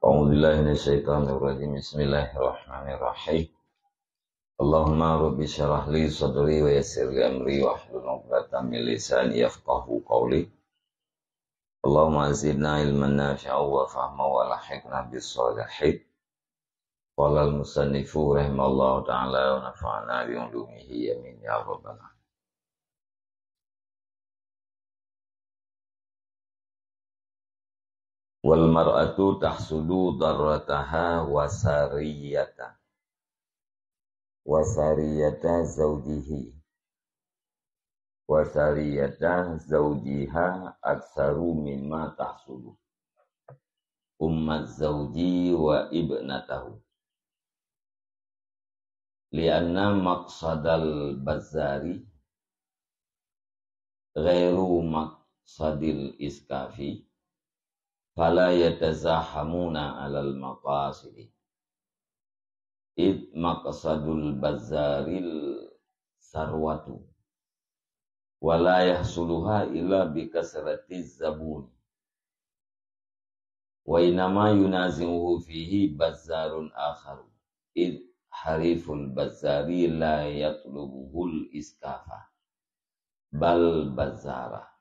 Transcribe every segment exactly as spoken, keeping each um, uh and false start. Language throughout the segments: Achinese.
أعوذ بالله من الشيطان الرجيم. بسم الله الرحمن الرحيم. اللهم رب اشرح لي صدري ويسر لي أمري واحلل عقدة من لساني يفقهوا قولي. اللهم زدنا علما نافعا وفهما وألحقنا بالصالحين. قال المصنف رحمه الله تعالى ونفعنا بعلومه آمين يا رب العالمين. والمرأة تحسد ضرتها وسرية، وسرية زوجه، وسرية زوجها أكثر مما تحسد أم الزوج وابنته، لأن مقصد البزار غير مقصد الإسكاف، فلا يتزاحمون على المقاصد، إذ مقصد البزار الثروة، ولا يحصلها إلا بكثرة الزبون، وإنما ينازعه فيه بزار آخر، إذ حريف البزار لا يطلبه الإسكاف، بل بزاره.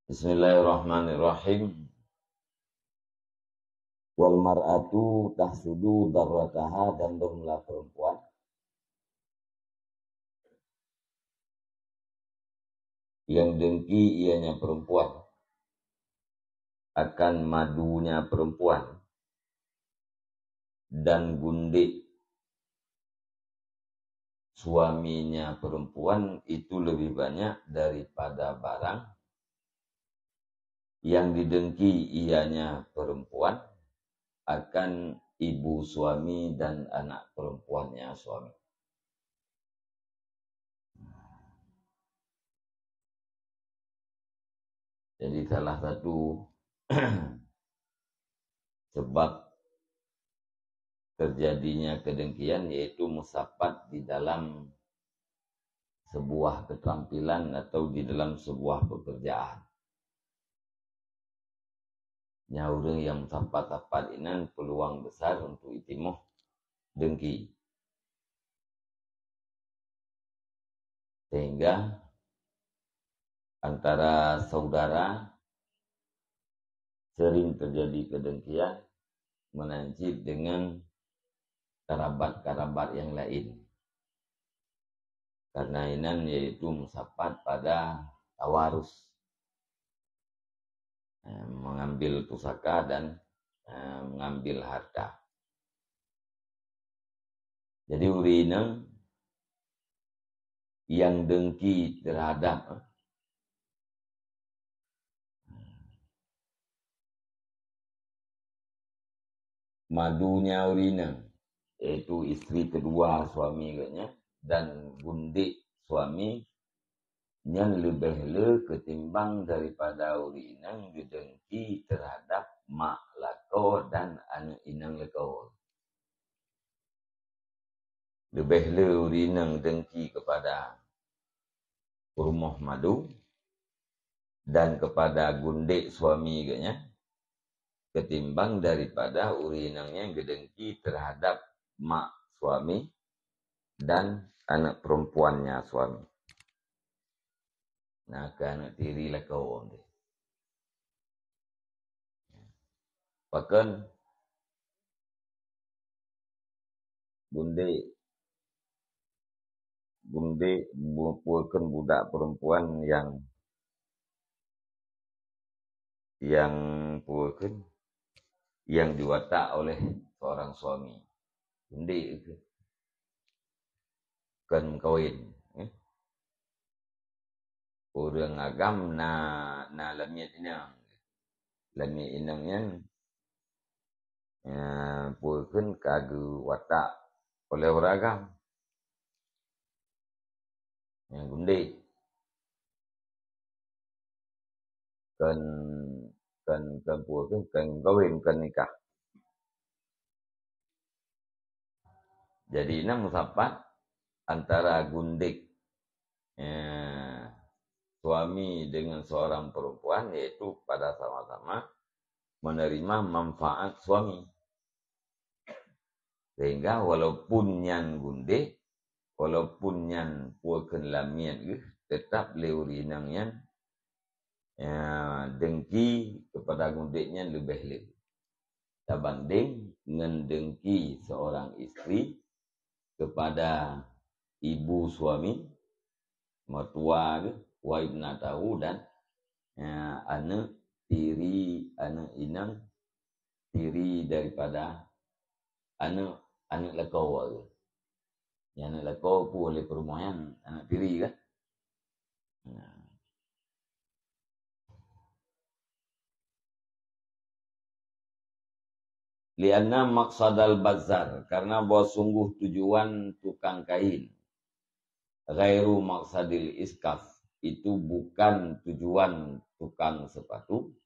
Bismillahirrahmanirrahim. Wal mar'atu tahsudu darrataha, dan donglah perempuan yang dengki ianya perempuan akan madunya perempuan dan gundek suaminya perempuan itu lebih banyak daripada barang yang didengki ianya perempuan akan ibu suami dan anak perempuannya suami. Jadi salah satu sebab terjadinya kedengkian yaitu musapat di dalam sebuah keterampilan atau di dalam sebuah pekerjaan. Nya ureuëng nyang musapat-sapat inan peluang besar untuk itimoh dengki. Sehingga antara saudara sering terjadi kedengkian meunan cit dengan karabat-karabat yang lain. Karena inan yaitu musapat pada tawarus, eh, mengambil pusaka dan, eh, mengambil harta. Jadi ureuëng inong yang dengki terhadap, eh, madunya ureuëng inong, yaitu isteri kedua suami geuh nyan, dan gundek suami nyan leubeh le ketimbang daripada ureuëng inong geudengki terhadap mak lakoe dan aneuëk inong lakoe. Leubeh le ureuëng inong dengki kepada peurumoh madu dan kepada gundek suami geuh nyan ketimbang daripada ureuëng inong nyang geudengki terhadap mak suami dan aneuëk perempuannya suami. Nah, keu aneuëk tiri lakoe deh. Pakon gundek, gundek bu-, peue kheun budak perempuan yang, yang peue kheun, yang diwatak oleh seorang suami. Gundek kheun. Kon meukawen, eh. Ureuëng agam na, na lamiet inong. Lamiet inong nyan, eh, peue kheun ka geuwatak oleh ureuëng agam. Nyang gundek. Kon, kon, kon peue kheun, kon meukawen, kon nikah. Jadi, na musapat antara gundek, eh, suami dengan seorang perempuan, yaitu pada sama-sama menerima manfaat suami. Sehingga walaupun nyan gundeh, walaupun nyan peue kheun lamiet geuh, tetap lé ureueng inong nyan, ya, dengki kepada gundeh nyan leubeh lé tabanding ngon dengki seorang istri kepada ibu suami, mertua geuh, wa ibnatahu, dan, ya, aneuk tiri, aneuk inong tiri daripada aneuk, aneuk lakoe geuh. Nyang aneuk lakoe peue lé peurumoh nyan, aneuk tiri kan? Nah. Lianna maqsadal bazar, karena bahwa sungguh tujuan tukang kain, ghairu maqsadil iskaf, itu bukan tujuan tukang sepatu.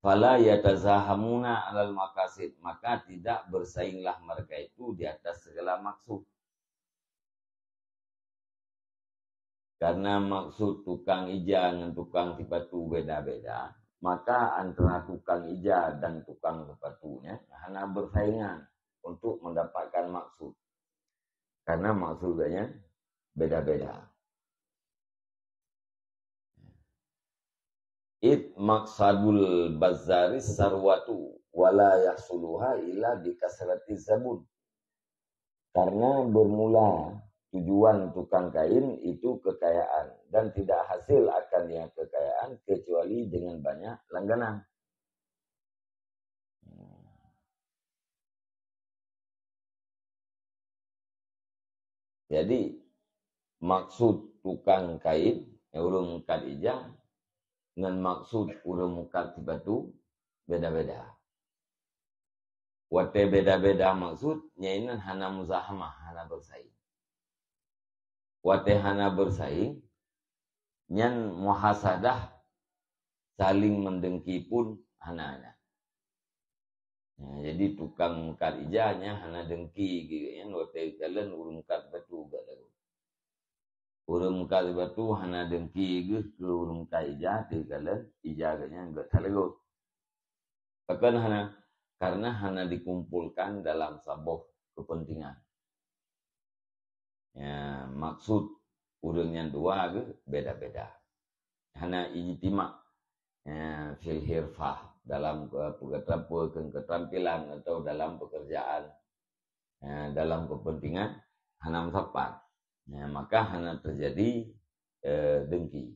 Fala yatazahamuna alal maqasid, maka tidak bersainglah mereka itu di atas segala maksud. Karena maksud tukang ija ngon tukang sipatu beda-beda, maka antara tukang ija dan tukang sipatu nyan hana bersaingan untuk mendapatkan maksud. Karena maksud geuhnyan beda-beda. Id maqsadul bazari sarwatu, wa la yahsuluha illa bi kasratiz zabun. Karena bermula tujuan tukang kain itu kekayaan, dan tidak hasil akan yang kekayaan kecuali dengan banyak langganan. Jadi, maksud tukang kain, ureueng mukat ija, ngon maksud ureueng mukat sipatu, beda-beda. Watée beda-beda maksud, nyan hana muzahamah, hana bersaing. Watée hana bersaing, nyan muhasadah, saling mendengki pun hana nyan. Nah, jadi tukang mukat ija nyan hana dengki geuh nyan watée kalon ureueng mukat sipatu geuh lagoe. Ureueng mukat sipatu hana dengki geuh keu ureueng mukat ija, teukalon ija geuh nyan geuh talagoe. Pakon hana? Karena hana dikumpulkan dalam saboh kepentingan. Ya, maksud ureueng nyan dua geuh beda-beda. Hana ijtima, ya, fil hirfah, dalam, eh, peugatra-, pe-, keterampilan atau dalam pekerjaan, ya, dalam kepentingan hana meusapat. Ya, maka hana terjadi, eh, dengki.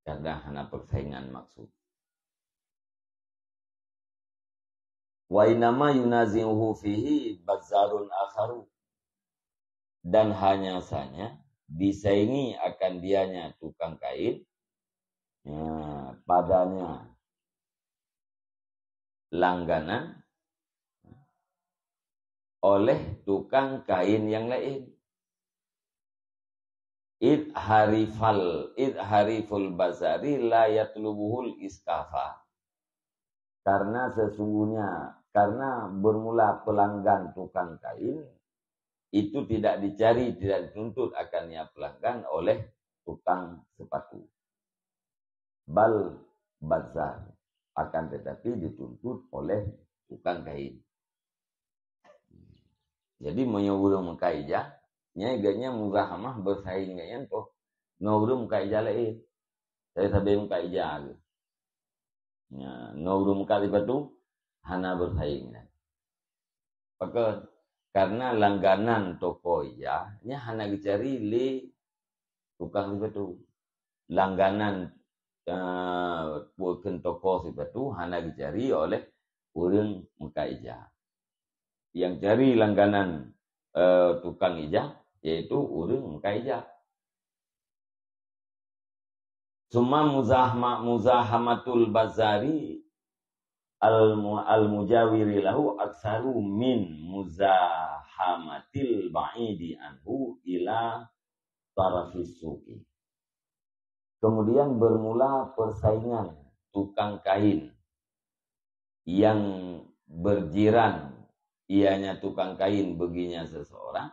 Karena hana persaingan maksud. Wa innama yunazi'uhu fihi bazzarun akharu. Dan hanya saja disaingi akan dianya tukang kain, ya, padanya langganan oleh tukang kain yang lain. Id harifal, id hariful bazari la yatlubuhul iskafa. Karena sesungguhnya, karena bermula pelanggan tukang kain, itu tidak dicari, tidak dituntut akan ia pelanggan oleh tukang sepatu. Bal bazar, akan tetapi dituntut oleh tukang kain. Jadi, meunyoe ureueng mukat ija, nyan geuhnyan muzahamah bersaing geuhnyan toh ngon ureueng mukat ija laén. Sabe-sabe mukat ija geuh. Ya, ngon ureueng mukat sipatu hana bersaing nyan. Pakon? Karena langganan toko ija nyan hana geucari lé tukang sipatu. Langganan, eh, peue kheun toko sipatu hana geucari oleh ureueng mukat ija. Yang cari langganan, eh, tukang ija, yaitu ureueng mukat ija. Summa muzahma-, muzahamatul bazari al-mu-, al-mujawiri lahu aksaru min muzahamatil ba'idi anhu ila tarafis suqi. Kemudian bermula persaingan tukang kain yang berjiran, ianya tukang kain baginya seseorang,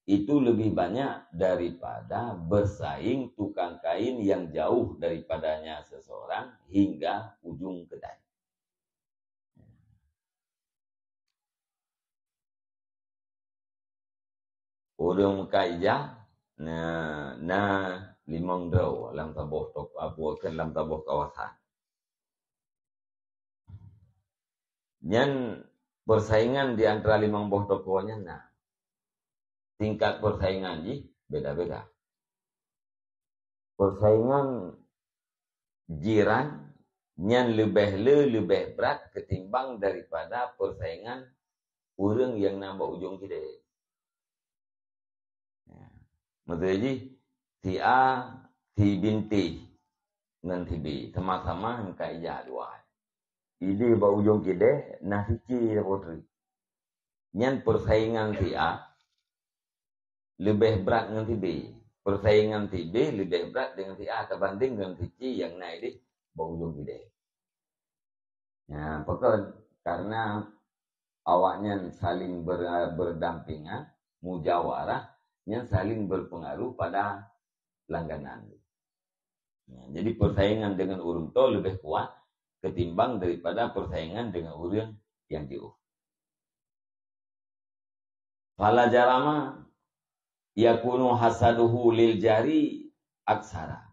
itu lebih banyak daripada bersaing tukang kain yang jauh daripadanya seseorang hingga ujung kedai. Ureuëng meukat ija, na, na limong droe lam saboh toko, apa, lam saboh kawasan. Nyan persaingan di antara limong boh toko nyan na. Tingkat persaingan jih beda-beda. Persaingan jiran nyan leubeh le, leubeh brat ketimbang daripada persaingan ureuëng nyang na bak ujong keudè. Ya. Maksud jih, si A, si Binti ngon si B, sama-sama meukat ija dua. Ideh bak ujong keudè na si C, saboh treuk. Nyan persaingan si A leubeh brat ngon si B. Persaingan si B leubeh brat deungon si A tabanding ngon si C nyang na ideh bak ujong keudè. Nah, pakon? Karena awaknyan saling ber-, berdampingan, mujawarah, nyan saling berpengaruh pada langganan. Nah, jadi persaingan dengan ureuëng toe lebih kuat ketimbang daripada persaingan dengan ureuëng nyang jiôh. Fala jarama yakunu hasaduhu lil jari aksara.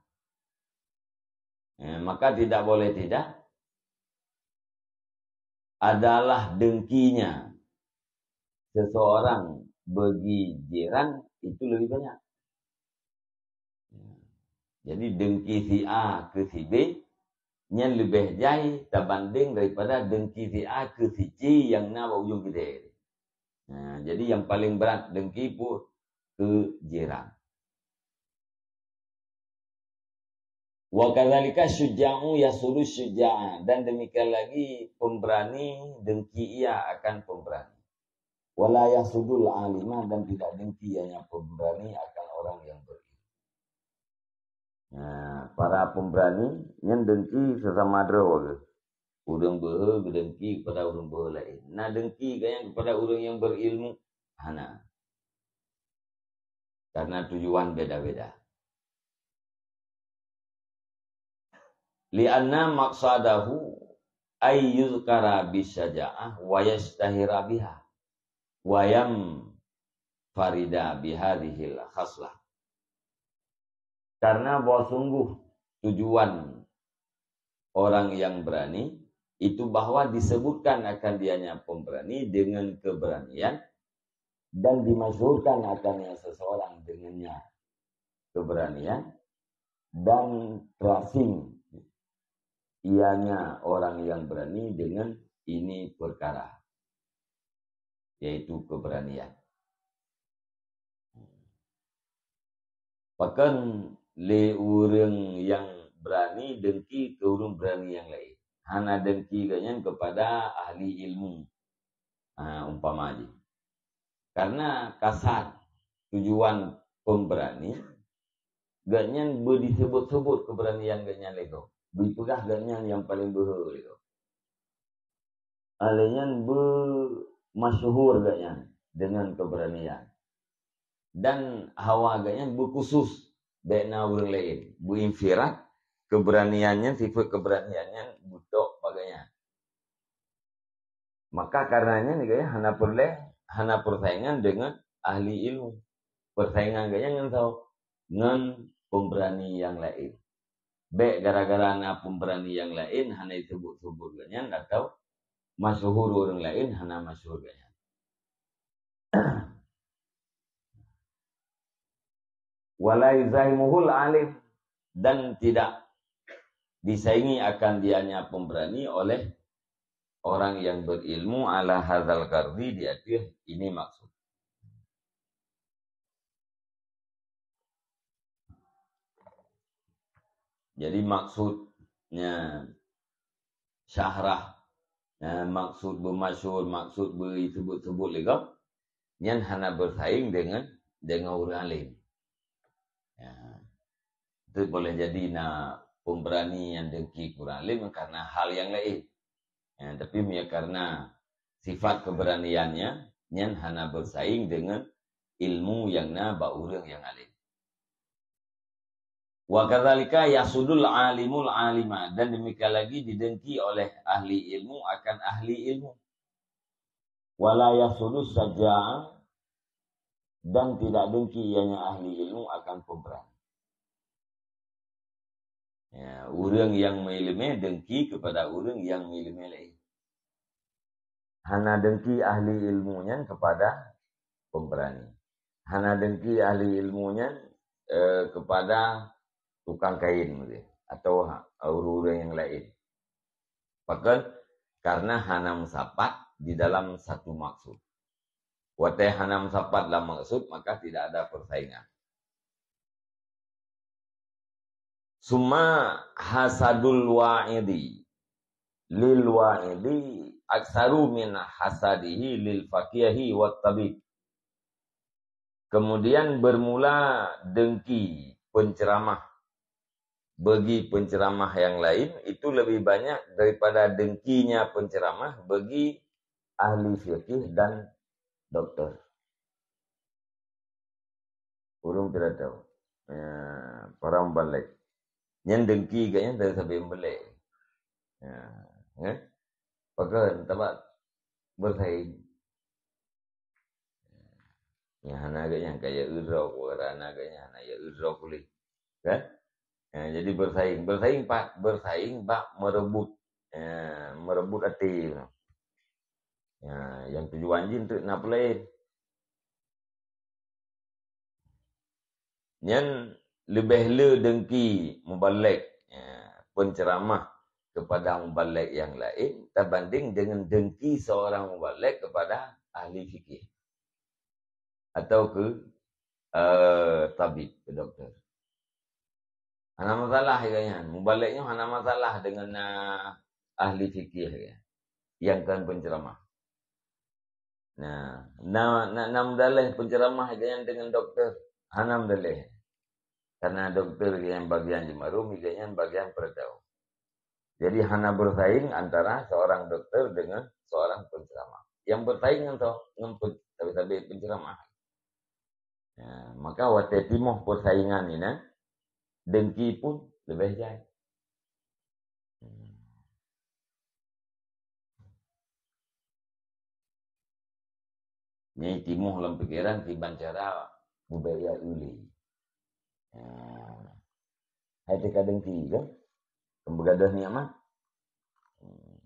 Eh, maka tidak boleh tidak adalah dengkinya seseorang bagi jiran itu lebih banyak. Jadi dengki si A keu si B nyan leubeh jai tabanding daripada dengki si A keu si C nyang na bak ujong keudè. Nah, jadi nyang paling brat dengki pun keu jiran. Wa kadzalika syuja'u yasudu syuja'a, dan demikian lagi pemberani dengki ia akan pemberani. Wala yasudul alima, dan tidak dengki hanya pemberani akan orang yang berilmu. Nah, para pemberani nyan dengki sesama droe geuh. Ureuëng beuhe geudengki kepada ureuëng beuhe laén. Na dengki geuh nyan kepada ureuëng nyang berilmu? Hana. Karena tujuan beda-beda. Li'anna maqsadahu ay yuzkara bisyaja'ah wa yashtahira biha wa yanfarida bihadzihil khaslah. Karena bahwa sungguh tujuan orang yang berani itu bahwa disebutkan akan dianya pemberani dengan keberanian dan dimasyhurkan akannya seseorang dengannya keberanian dan terasing ianya orang yang berani dengan ini perkara, yaitu keberanian. Pakon lé ureuëng nyang beurani dengki keu ureuëng beurani nyang laén? Hana dengki gobnyan keupada ahli ilmu. Ha, umpama jih. Karena kasat tujuan pemberani, gobnyan beudisebut-sebut keberanian gobnyan lé gob. Beupeugah gobnyan nyang paleng beuhe lé gob. Alèh nyan beumasyhur gobnyan deungon keberanian. Dan hawa gobnyan beukhusus, bèk na ureuëng laén. Beuinfirat keberanian nyan, sifat keberanian nyan beutok bak gobnyan. Maka karena nyan gobnyan hana peureulèe, hana peusaingan deungon ahli ilmu. Peusaingan gobnyan ngon soe? Ngon pemberani nyang laén. Bèk gara-gara na pemberani nyang laén hana jisebut-sebut gobnyan atau masyhur ureuëng laén hana masyhur gobnyan. Wala yuzahimuhul alim, dan tidak disaingi akan dianya pemberani oleh orang yang berilmu ala hadzal ghardi, di ateueh ini maksud. Jadi maksudnya syahrah, eh, maksud beumasyhur, maksud beusebut-sebut lé gob, nyan hana beusaing deungon, deungon ureuëng alim. Ya. Itu boleh jadi na pemberani nyang dengki keu ureuëng alim karena hal nyang laén. Ya, tapi meunyo karena sifat keberaniannya, nyan hana beusaing deungon ilmu nyang na bak ureuëng nyang alim. Wa kadzalika yahsudul alimul alima, dan demikian lagi didengki oleh ahli ilmu akan ahli ilmu. Wala yahsudus syajja'a, dan tidak dengki ianya ahli ilmu akan pemberani. Ya, ureuëng nyang meuileumé dengki kepada ureuëng nyang meuileumé laén. Hana dengki ahli ilmu nyan kepada pemberani. Hana dengki ahli ilmu nyan, eh, kepada tukang kain mungkin, atau ha-, ureuëng-ureuëng nyang laén. Pakon? Karena hana meusapat di dalam satu maksud. Watée hana meusapat lam maksud, maka tidak ada persaingan. Summa hasadul wa'idi lil wa'idi aksaru min hasadihi lil faqihi wat tabib. Kemudian bermula dengki penceramah bagi penceramah yang lain itu lebih banyak daripada dengkinya penceramah bagi ahli fikih dan doktor. Ureuëng tidak tahu. Ya, para mubalek. Nyan dengki geuh nyan dari sabe mubalek. Ya, kan? Pakon, sabab bersaing. Nyang hana geuh nyan ka ya eudroe, hana geuh nyan hana ya eudroe kuleh. Kan? Ya, jadi bersaing. Bersaing pat, bersaing bak merebut. Ya, merebut hati. Ya, yang tujuan jih untuk na peulaén. Nyan leubeh le dengki mubalek, ya, penceramah kepada mubalek yang lain tabanding dengan dengki seorang mubalek kepada ahli fikih atau ke, eh, tabib, ke doktor. Hana masalah geuh nyan. Mubalek nyoe hana masalah dengan, ah, ahli fikih geuh nyan, nyang kon penceramah. Nah, na, na, na meudaleh penceramah geuh nyan dengan doktor. Hana meudaleh. Karena doktor geuh nyan bagian jeumarum, geuh nyan bagian peureutoe. Jadi hana bersaing antara seorang doktor dengan seorang penceramah. Yang bersaing ngon toh, ngon pen-, sabe-sabe penceramah. Ya, maka watée timoh persaingan inan, dengki pun leubeh jai. Hmm. Nyan timoh lam pikeran kiban cara mubaya ulée. Ya. Hai teuka dengki kan? Kan beugadoh nikmat. Hmm.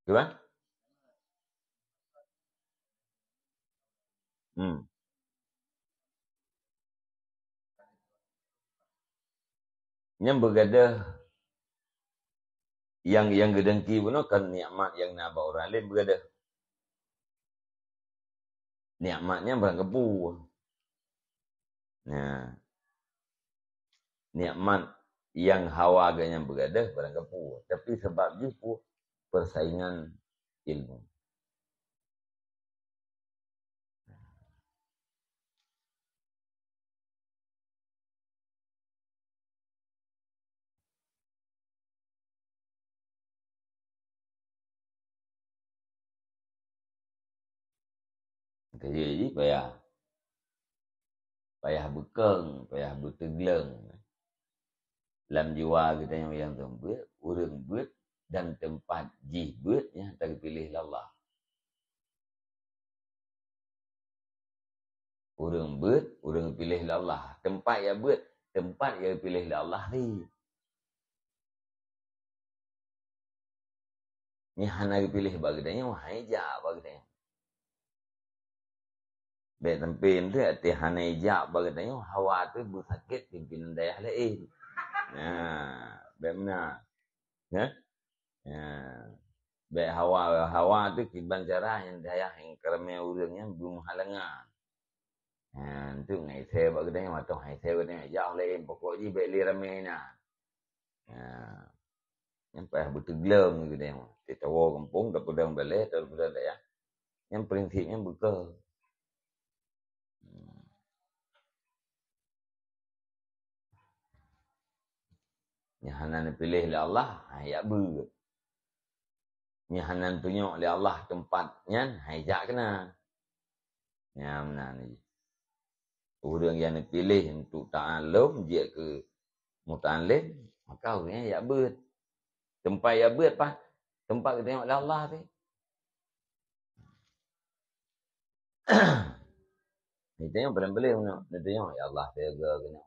Kiban? Hmm. Nyan beugadoh nyang, nyang geudengki bunoe kan nikmat nyang na bak ureuëng laén beugadoh. Nikmat nyan barang keupeue. Nah, nikmat nyang hawa geuh nyan beugadoh barang keupeue, tapi sabab jih peue? Persaingan ilmu. Keujeuet jih payah, payah beukong, payah beuteugleueng. Lam jiwa geutanyoe nyang seumeubeuet, ureuëng beuet dan teumpat jih beuet nyang ka geupiléh lé Allah. Ureuëng beuet, ureuëng piléh lé Allah. Teumpat ya beuet, teumpat ya geupiléh lé Allah ni. Nyan hana geupiléh bak geutanyoe, hai jak bak geutanyoe. Bék sampai teuh até hana jak bak geutanyoe, hawa teuh beusakét pimpinan dayah laén. Nah, bék meunan. Ya? Ya. Bék hawa, hawa teuh kiban cara nyang dayah nyang keuramé ureuëng nyan beumeuhalangan. Ha, enteuk ngai sée bak geutanyoe, atau hai sée bak geutanyoe, jak laén, pokok jih bék lé ramé na. Ha. Nyan payah beuteugleueng geutanyoe. Teuh tawoe gampông, tapeudong balée, tapeudong dayah. Nyan prinsip nyan beukeue. Hmm. Nyang hana neupiléh lé Allah, hai jak beuet. Nyang hana neutunyok lé Allah teumpat nyan, hai jak keunan. Nyan meunan jih. Ureuëng nyang neupiléh untuk ta'alum, jeuet keu muta'allim, maka ureuëng nyan jak beuet. Teumpat jak beuet pat? Teumpat geutunyok lé Allah pih. Neutunyok paleng-paleng meunoe, neutunyok, "Ya Allah, teuga keunoe."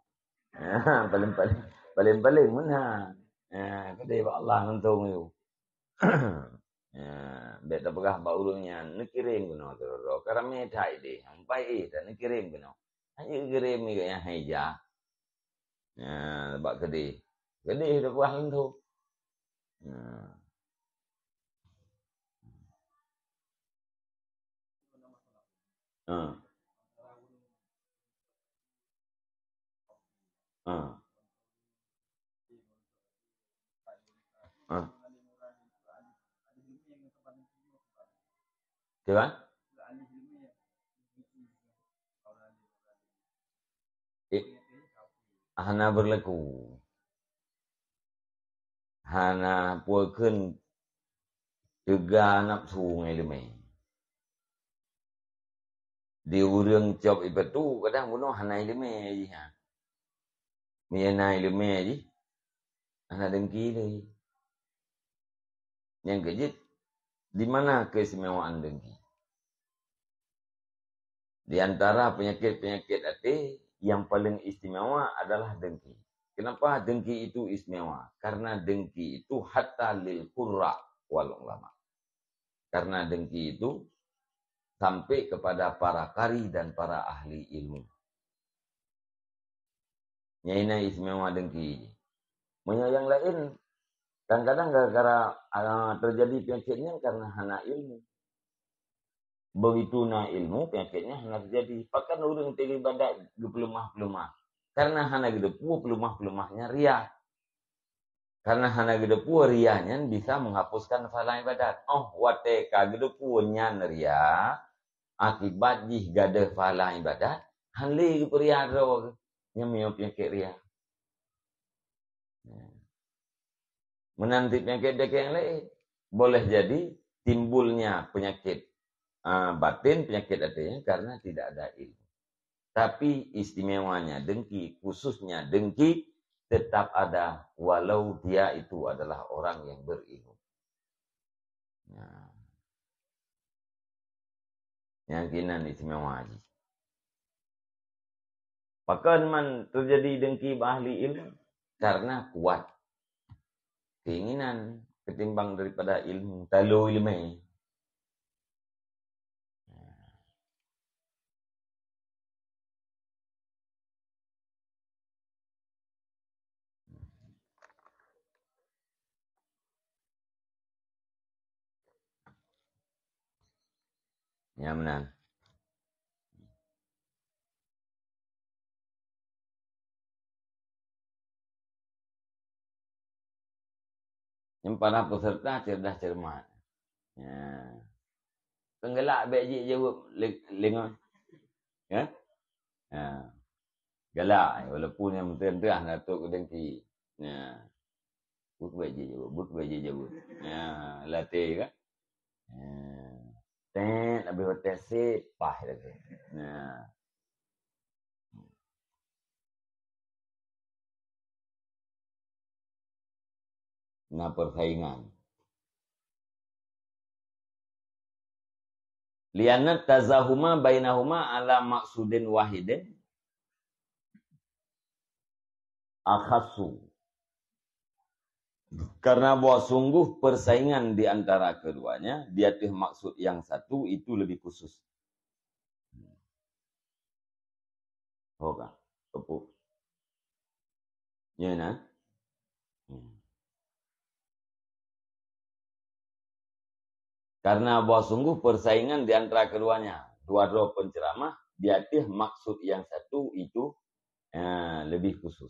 Paleng-paleng, paleng-paleng meunan. Ha, keudeh bak Allah mantong nyoe. Ha, bék tapeugah bak ureuëng nyan, "Neukirém keunoe keudroe-droe, ka ramé that idéh, sampai éh that neukirém keunoe." Hana kirém nibak nyang hai jak. Ha, bak keudeh. Keudeh tapeugah lom tu. Ha. Ha. Ha. Ha. Kiban? Eh, hana beurlaku. Hana peue kheun teuga nafeusu ngon iéleumé. Di ureuëng cop ipeutô, kadang bunoe hana iéleumé jih, ha. Meunyo na iéleumé jih, hana deungki lé. Nyang keujeuet, di mana keistimewaan deungki? Di antara penyakit-penyakit até, yang paling istimewa adalah dengki. Kenapa dengki itu istimewa? Karena dengki itu hatta lil qurra wal ulama. Karena dengki itu sampai kepada para qari dan para ahli ilmu. Nyang na istimewa dengki jih. Meunyoe nyang laén, kadang-kadang gara-gara, ah, terjadi penyakit nyan karena hana ilmu. Begitu na ilmu, penyakit nyan hana terjadi. Pakon ureuëng teungoh ibadat geupeuleumah-peuleumah? Karena hana geuteupeue peuleumah-peuleumah nyan riya. Karena hana geuteupeue riya nyan bisa menghapuskan pahala ibadat. Oh, watée ka geuteupeue nyan riya, akibat jih gadôh pahala ibadat, hana lé geupeuria droe geuh. Nyan meunyoe penyakit riya. Meunan cit penyakit nyang laén. Boleh jadi timbulnya penyakit, ah, batin, penyakit até nyan karena tidak ada ilmu. Tapi istimewanya dengki, khususnya dengki, tetap ada walau dia itu adalah orang yang berilmu. Nah. Nyang keunan istimewa jih. Pakon man terjadi dengki bak ahli ilmu? Karena kuat keinginan ketimbang daripada ilmu, talo iéleumé. Nyan meunan. Nyang para peserta cerdas cermat. Ya. Tenggelak bék jijaweueb le-, lengon. Ya? Ya. Galak, walaupun nyang meuteun-teun hana trok keu dengki. Ya. Buet bék jijaweueb, buet bék jijaweueb. Ya, latih kan? Ya. Tet, habis watèe sép, paih lagèe. Ya. Na persaingan. Lianna tazahuma bainahuma ala maqsudin wahidin akhassu. Karena bahwa sungguh persaingan di antara keduanya di atas maksud yang satu itu lebih khusus. Ho ka? Teupeu. Nyo na? Hmm. Karena bahwa sungguh persaingan di antara keduanya, dua droe penceramah, di atas maksud yang satu itu, eh, lebih khusus.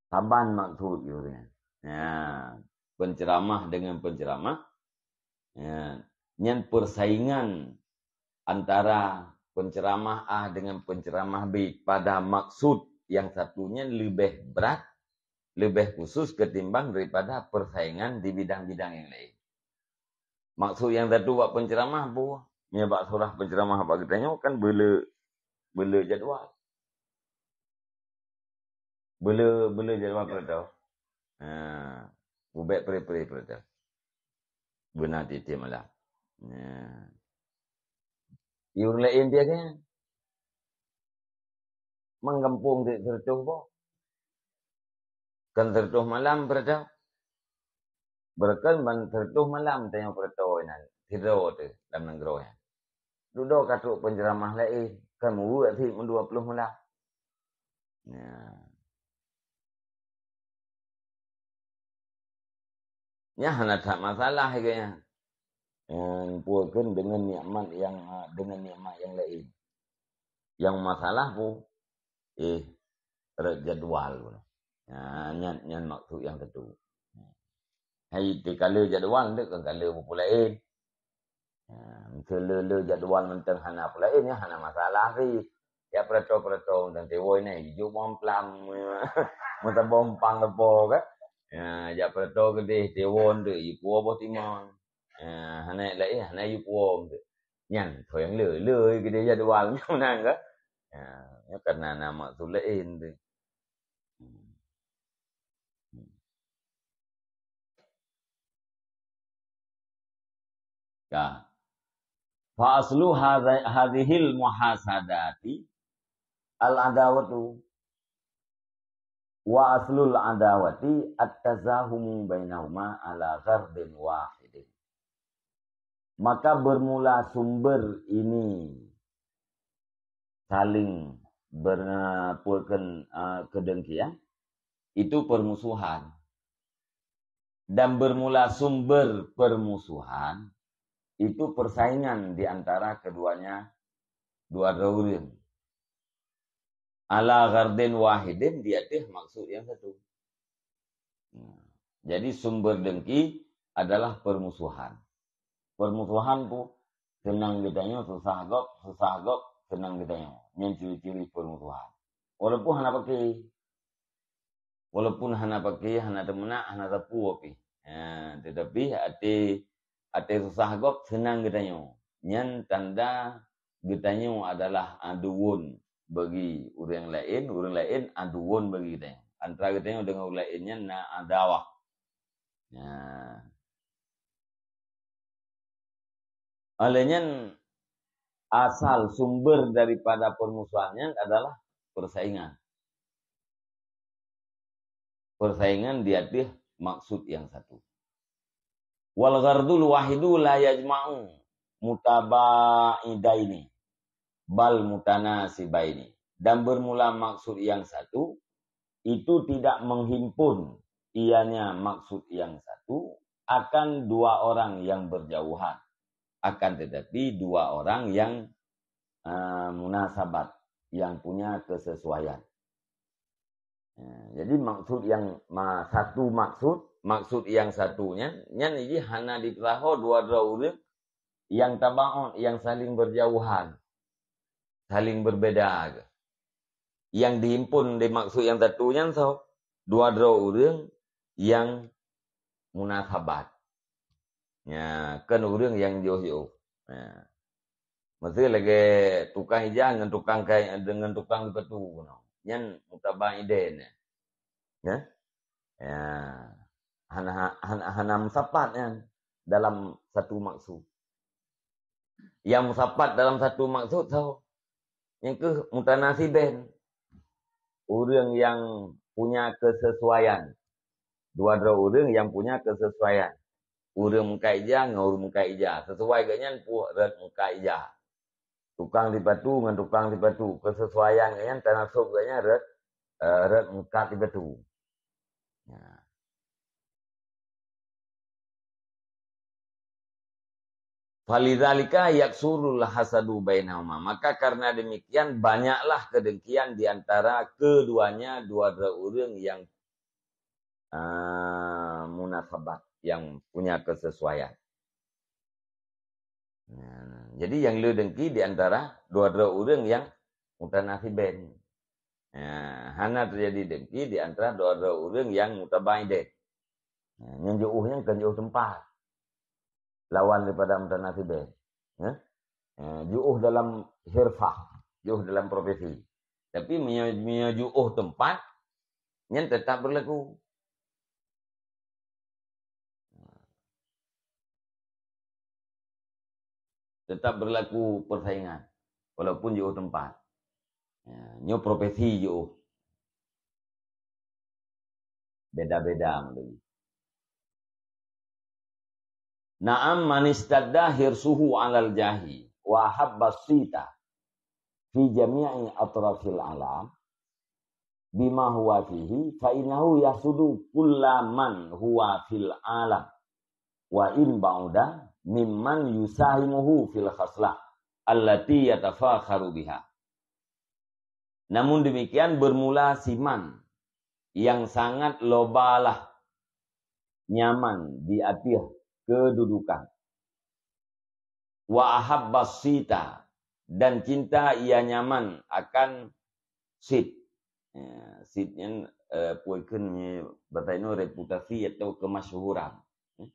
Saban maksud jih nyan. Ya, penceramah dengan penceramah. Ya, nyan persaingan antara penceramah A dengan penceramah B pada maksud yang satu nyan leubeh brat leubeh khusus ketimbang daripada persaingan di bidang-bidang nyang laén. Maksud nyang tatu bak penceramah peue? Meunyoe bak surah penceramah bak geutanyoe kan beule, beule jadwal. Beule, beule jadwal peuratoe. Ha, bubek pre-pre peuratoe. Beuna tiep-tiep malam. Ha. Ureueng laén biasa. Manggampông teuk seureutôh boh. Kan seureutôh malam peuratoe. Beureukan ban seureutôh malam tanyoe peuratoe inan. Sidroe teuh lam nanggroe nyan. Dudoe ka trok penceramah laén, kan meuweuek sit meudua ploh malam. Nyan. Nyan hana that masalah lagèe nyan. Nyan peue kheun deungon nikmat nyang, deungon nikmat nyang laén. Nyang masalah peue? Eh, rot jadwal. Nyan, nyan, nyan maksud nyang tatu. Hai, teuka le jadwal, ndeuk ka le peue laén. Ha, meuseu le, le jadwal mantong hana peue laén, nyan hana masalah sit. Jak peuratoe-peuratoe mantong tiwoe nyan, jijok bom plam, meutabom pang leupô kan. Ha, jak peuratoe keudeh tiwoe ndeuk, jipuwoe boh timon. Ha, hana laén, hana jipuwoe ndeuk. Nyan, soe nyang le, le keudeh jadwal nyan meunan kan. Ha, nyan karena na maksud laén teuh. Hmm. Hmm. Ka. Fa aslu hadza-, hadzihil muhasadati al-adawatu, wa aslul adawati at-tazahumu bainahuma ala ghardin wahidin. Maka bermula sumber ini saling ber-, peue kheun, eh, keudengkian, itu permusuhan. Dan bermula sumber permusuhan, itu persaingan di antara keduanya, dua droe ureueng. Ala ghardin wahidin, di ateueh maksud nyang satu. Nah, jadi sumber dengki adalah permusuhan. Permusuhan peue? Seunang geutanyoe susah gob, susah gob seunang geutanyoe. Nyan ciri-ciri permusuhan. Walaupun hana paké. Walaupun hana paké, hana teumeunak, hana sapeue pih. Ha, tetapi até, até susah gob seunang geutanyoe. Nyan tanda geutanyoe adalah aduwon bagi ureueng laén, ureueng laén aduwon bagi geutanyoe. Antara geutanyoe deungon ureueng laén nyan na adawah. Nah. Oleh nyan, asal sumber daripada permusuhan nyan adalah persaingan. Persaingan di ateueh maksud nyang satu. Wal ghardul wahidu la yajma'u mutabaidaini, bal mutanasibaini. Dan bermula maksud yang satu, itu tidak menghimpun, ianya maksud yang satu, akan dua orang yang berjauhan. Akan tetapi dua orang yang, eh, munasabat, yang punya kesesuaian. Ya, jadi maksud yang ma-, satu maksud, maksud yang satu nyan, nyan jih hana jipeusaho dua droe ureueng yang tabaun, yang saling berjauhan, saling berbeda. Yang dihimpun di maksud yang satu nyan soe? Dua droe ureueng yang munasabat. Ya, kan ureueng nyang jiôh-jiôh. Ya. Miseu lagèe tukang ija ngon tukang kai, ngon tukang sipatu. Nyan mutabaidain. Ya. Ya. Hana, hana, hana musapat nyan dalam satu maksud. Nyang musapat dalam satu maksud soe? Nyan keuh mutanasibain. Ureueng yang punya kesesuaian. Dua droe ureueng yang punya kesesuaian. Ureueng meukat ija ngon ureueng meukat ija. Sesuai geuh nyan peue rot meukat ija. Tukang sipatu ngon tukang sipatu. Kesesuaian geuh nyan, tanasub geuh nyan rot, eh, rot meukat sipatu. Ya. Falidzalika yaksurul hasadu bainahuma. Maka karena demikian, banyaklah kedengkian di antara keduanya, dua droe ureueng yang, ah, munasabat, yang punya kesesuaian. Nah, jadi nyang le dengki di antara dua droe ureueng yang mutanasibain. Ha, hana teujadi dengki di antara dua droe ureuëng nyang mutaba ideh. Ha, nyan jiôh nyan kon jiôh teumpat. Lawan daripada mutanasibin. Ha? Ha, jiôh dalam hirfah, jiôh dalam profesi. Tapi meunyoe, meunyoe jiôh teumpat, nyan tetap berlaku. Tetap berlaku persaingan, walaupun jiôh teumpat. Ya, nyoe profesi jiôh. Beda-beda meunurot. Na'am, man istadda hirsuhu 'alal jahi wa habba sita fi jami'i atrafil alam bima huwa fihi, fa innahu yasudu kulla man huwa fil alam, wa in ba'uda mimman yusahimuhu fil khaslah allati yatafakharu biha. Namun demikian, bermula siman yang sangat lobalah nyaman di ateueh kedudukan. Wa ahabba sita, dan cinta ia nyaman akan sit. Ya, sit nyan, eh, peue kheun nyoe, bahasa Indonesia reputasi atau kemasyhuran. Ya.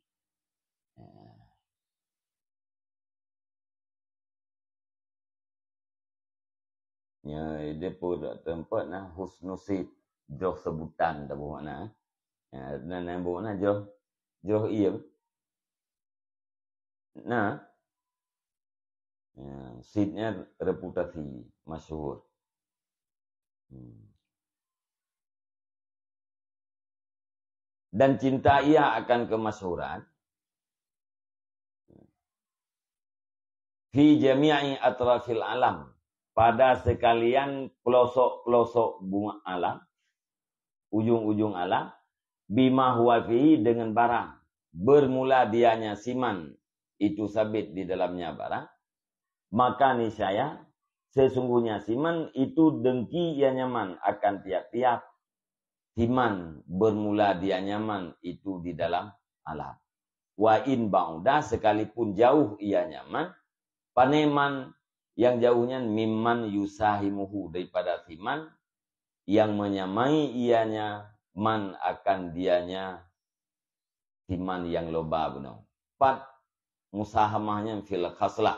Nyoe, dia pun tempat nah husnu sit, jroh sebutan dah buat na. Ya, na, na buat na jroh, jroh iya. Nah. Ya, sitnya reputasi, masyhur. Hmm. Dan cinta ia akan kemasyhuran fi jami'i atrafil alam, pada sekalian pelosok-pelosok bunga alam, ujung-ujung alam, bima huwa fihi, dengan barang bermula dianya siman itu sabit di dalamnya barang, maka niscaya sesungguhnya siman itu dengki ia nyaman akan tiap-tiap siman bermula dia nyaman itu di dalam alam. Wa in ba'uda, sekalipun jauh ia nyaman, paneman yang jauh nyan mimman yusahimuhu, daripada siman yang menyamai ianya man akan dianya siman yang loba bunoe. Pat musahamah nyan fil khaslah,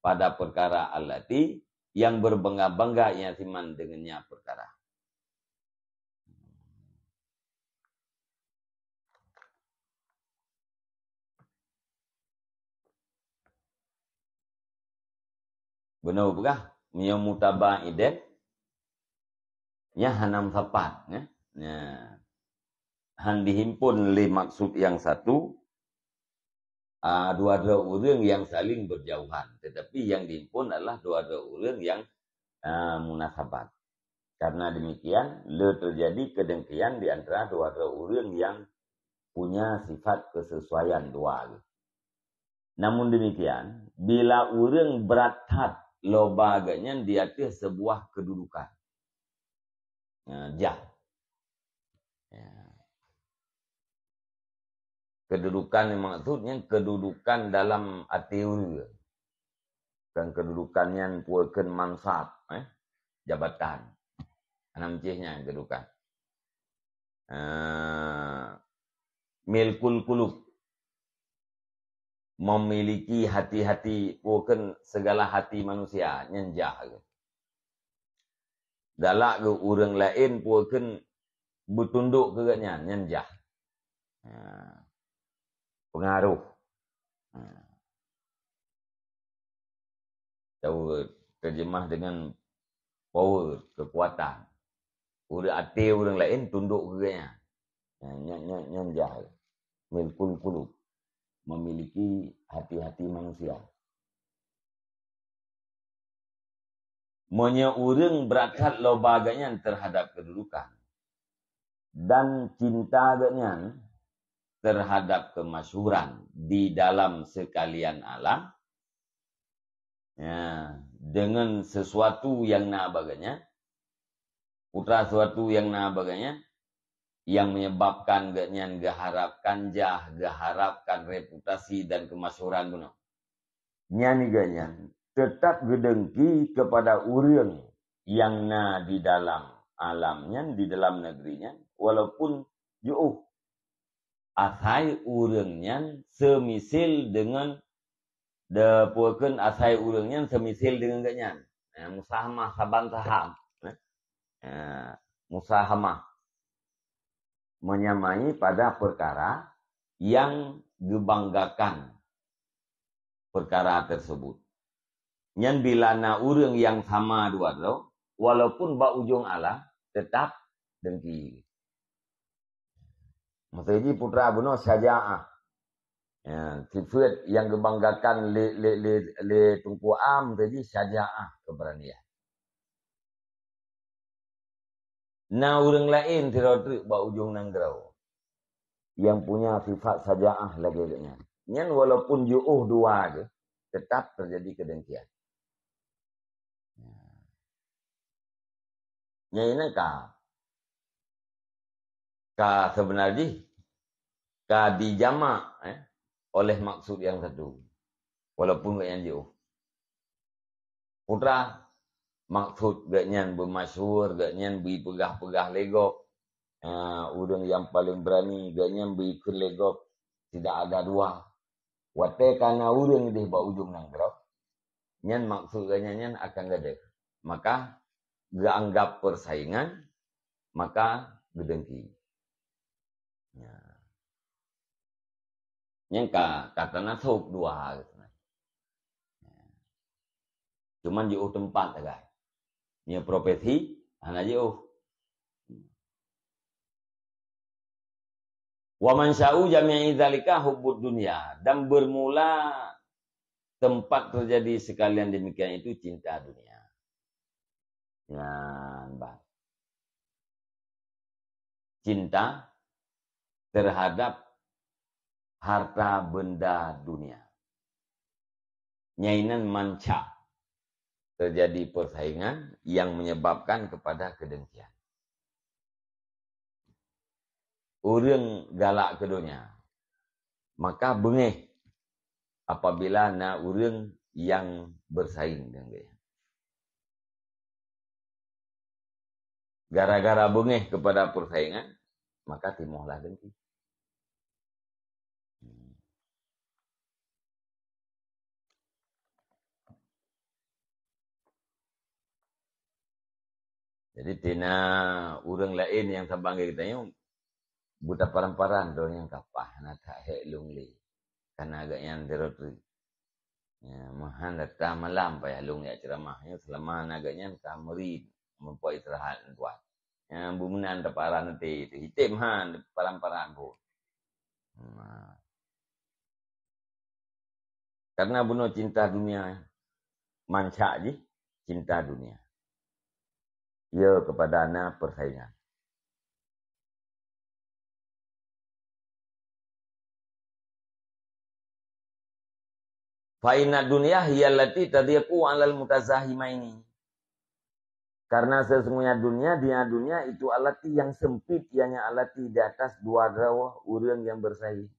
pada perkara allati yang berbangga-bangga ia siman dengannya perkara. Bunoe peugah, meunyoe mutaba ideh, nyan hana meusapat, ya. Nyan. Han dihimpun lé maksud nyang satu, ah, dua droe ureuëng nyang saling berjauhan, tetapi nyang dihimpun adalah dua droe ureuëng nyang, ah, munasabat. Karena demikian, le terjadi kedengkian di antara dua droe ureuëng nyang punya sifat kesesuaian dua. Namun demikian, bila ureuëng brat that loba geuh nyan di ateueh sebuah kedudukan, ya, jah. Ya. Kedudukan yang maksudnya kedudukan dalam até ureuëng. Bukan kedudukan nyan peue kheun mansab, eh, jabatan. Hana meucih nyan kedudukan. Eh, milkul qulub. Memiliki hati-hati, peue kheun segala hati manusia, nyan jah. Galak geuh ureuëng laén peue kheun beutundok keu geuhnyan, nyan jah. Ha. Pengaruh. Ha. Atau terjemah dengan power, kekuatan. Ureuëng até ureuëng laén tundok keu geuhnyan. Nyan, nyan, nyan, nyan jah. Milkul qulub. Memiliki hati-hati manusia. Meunyoe ureuëng brat that loba geuh nyan terhadap kedudukan dan cinta geuh nyan terhadap kemasyhuran di dalam sekalian alam, ya, dengan sesuatu yang na bak geuh nyan, putra sesuatu yang na bak geuh nyan, yang menyebabkan geuh nyan geuharapkan jah, geuharapkan reputasi dan kemasyhuran bunoe. Nyan geuh nyan tetap geudengki kepada ureuëng nyang na di dalam alam nyan di dalam negeri nyan, walaupun jiôh asai ureuëng nyan seumisil deungon, dipeukheun asai ureuëng nyan seumisil deungon geuhnyan. Eh, musahamah saban saham. Eh, eh, musahamah. Menyamai pada perkara yang gebanggakan perkara tersebut. Nyan bila na ureuëng nyang sama dua droe, walaupun bak ujong alam, tetap dengki. Maksud jih putra bunoe syajaah. Ya, sifat nyang gebanggakan lé, lé, lé, lé Teungku A, maksud jih syajaah, keberanian. Na ureuëng laén sidroe treuk bak ujong nanggroe nyang punya sifat syajaah lagée geuhnyan. Nyan walaupun jiôh dua geuh, tetap terjadi kedengkian. Nyan inan ka, ka sebenar jih ka dijamak, eh, oleh maksud nyang satu. Walaupun geuhnyan jiôh. Putra, maksud geuhnyan beumasyhur, geuhnyan beupeugah-peugah lé gob. Ah, ureuëng nyang paleng beurani, geuhnyan beuikheun lé gob, tidak ada dua. Watée ka na ureuëng ideh bak ujong nanggroe, nyan maksud geuhnyan nyan akan gadôh. Maka geuanggab persaingan, maka geudengki. Ya. Nyan ka, ka tanasub dua. Cuman jiôh teumpat sagai. Nyoe profesi hana jiôh. Wa mansya'u jami'i dzalika hubbud dunya, dan bermula tempat terjadi sekalian demikian itu cinta dunia. Nyan ban. Cinta terhadap harta benda dunia. Nyan inan manca terjadi persaingan yang menyebabkan kepada kedengkian. Ureuëng galak keu donya, maka beungéh apabila na ureuëng nyang bersaing deungon geuhnyan. Gara-gara beungéh kepada persaingan, maka timohlah dengki. Jadi, tina ureuëng laén nyang saban geutanyoe, beutaparan-paran droe nyang kapah, na that hék lôn lé. Kana geuhnyan dirot. Ya, meuhan data malam payah lôn jak ceramah. Ya, selama na geuhnyan ka meurit, meupo istirahat tuan. Ya, beumeunang taparan nanti, itu hitam han, paran-paran pun. Nah. Karena bunoe cinta dunia, manca jih cinta dunia. Ya, kepada na persaingan. Fa inna dunya hiya allati tadhiqu 'alal mutazahimaini. Karena sesungguhnya dunia, dia dunia itu allati yang sempit, ianya allati di atas dua droe ureuëng yang bersaing.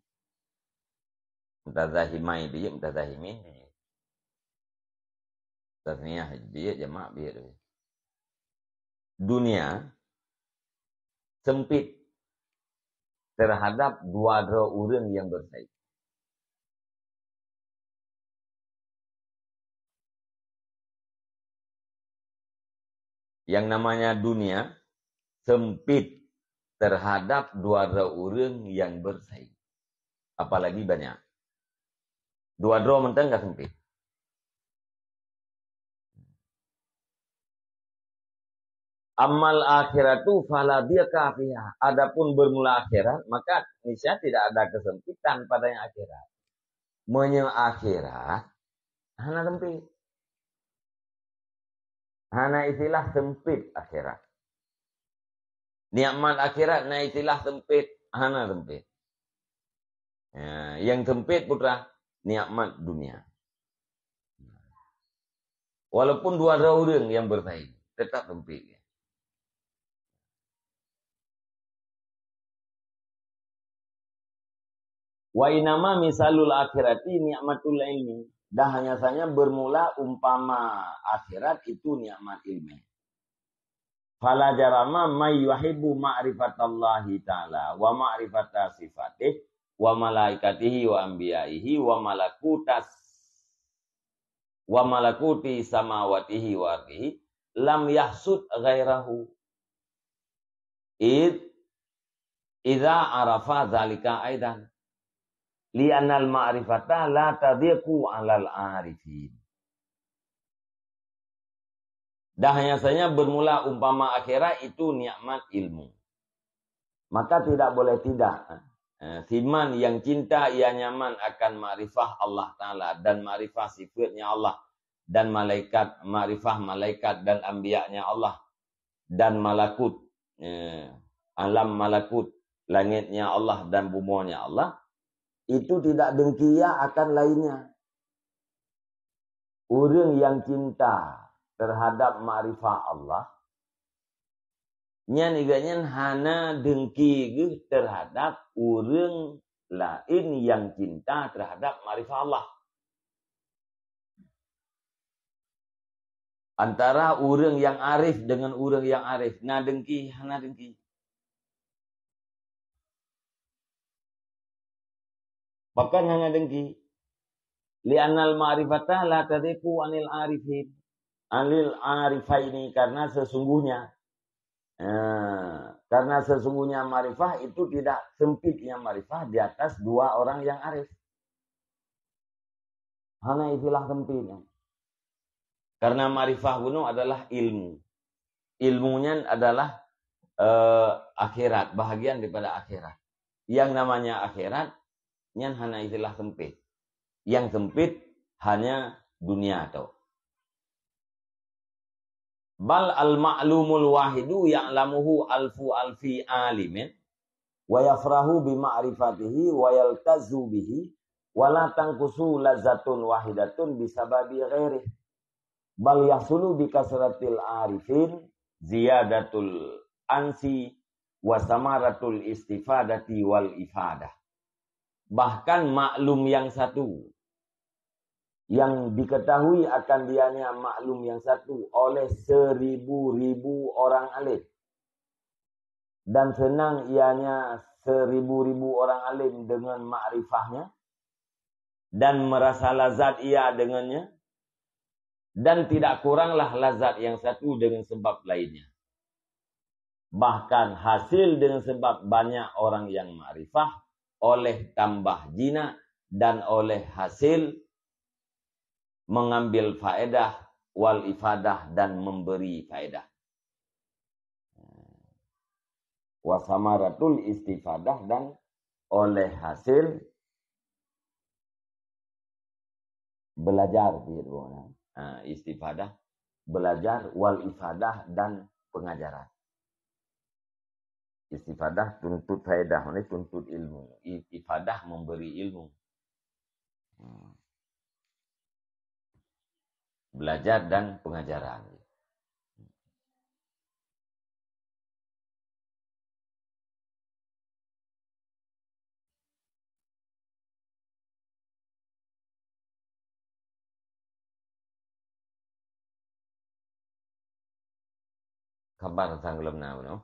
Mutazahimai dia, mutazahimin dia. Tasniah dia, jamak dia. Dunia sempit terhadap dua droe ureuëng yang bersaing. Yang namanya dunia sempit terhadap dua droe ureuëng yang bersaing. Apalagi banyak. Dua droe mantong ka sempit. Ammal akhiratu fala dhiqa fiha. Adapun bermula akhirat, maka niscaya tidak ada kesempitan padanya akhirat. Meunyoe akhirat, hana sempit. Hana istilah sempit akhirat. Nikmat akhirat na istilah sempit, hana sempit. Ya, yang sempit putra, nikmat dunia. Walaupun dua droe ureuëng yang bersaing, tetap sempit. Wa inama misalul akhirati nikmatul ilmi. Dah hanya saja bermula umpama akhirat itu nikmat ilmu. Fala jarama may yuhibbu ma'rifatallahi ta'ala wa ma'rifata sifatih wa malaikatihi wa anbiya'ihi wa malakutas wa malakuti samawatihi wa ardihi lam yahsud ghairahu. Id idza arafa dzalika aidan. Li'annal ma'rifata la tadhiqu 'alal arifin. Dah hanya saja bermula umpama akhirat itu nikmat ilmu. Maka tidak boleh tidak. Eh, siman yang cinta ia nyaman akan makrifah Allah Ta'ala dan makrifah sifatnya Allah dan malaikat, makrifah malaikat dan anbiya-Nya Allah dan malakut, eh, alam malakut, langitnya Allah dan bumonya Allah, itu tidak dengki ia akan lainnya. Ureuëng nyang cinta terhadap makrifah Allah, nyan gobnyan hana dengki geuh terhadap ureuëng laén nyang cinta terhadap makrifah Allah. Antara ureuëng nyang arif dengan ureuëng nyang arif, na dengki, hana dengki. Pakon hana dengki? Li'annal ma'rifata la tadhiqu 'anil arifin. 'Anil arifaini, karena sesungguhnya. Eh, karena sesungguhnya makrifah itu tidak sempitnya makrifah di atas dua orang yang arif. Hana istilah sempit. Karena makrifah bunoe adalah ilmu. Ilmu nyan adalah, eh, akhirat, bahagian daripada akhirat. Yang namanya akhirat, nyan hana istilah sempit. Yang sempit hanya dunia tu. Bal al-ma'lumul wahidu ya'lamuhu alfu alfi alimin, wa yafrahu bi ma'rifatihi, wa yaltazu bihi, wa la tanqusu lazzatun wahidatun bisababi ghairih. Bal yahsulu bi kasratil arifin ziyadatul ansi wa samaratul istifadati wal ifadah. Bahkan maklum yang satu, yang diketahui akan dianya maklum yang satu oleh seribu-ribu orang alim, dan senang ianya seribu-ribu orang alim dengan makrifahnya, dan merasa lazat ia dengannya, dan tidak kuranglah lazat yang satu dengan sebab lainnya. Bahkan hasil dengan sebab banyak orang yang makrifah oleh tambah jinak dan oleh hasil mengambil faedah wal ifadah dan memberi faedah. Wa samaratul istifadah, dan oleh hasil belajar, gitu. Ha, istifadah, belajar, wal ifadah, dan pengajaran. Istifadah tuntut faedah, maksudnya tuntut ilmu. I-, ifadah memberi ilmu. Hmm. Belajar dan pengajaran. Kaban sang gohlom na bunoe.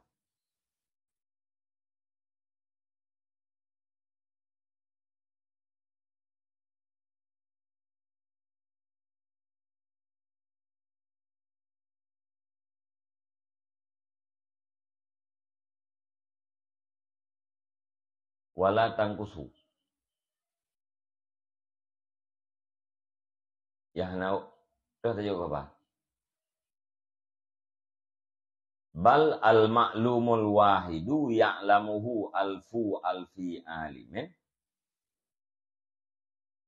Wala tanqusu. Ya, na, terus saja, Bapak. Bal al-ma'lumul wahidu ya'lamuhu alfu alfi alimin,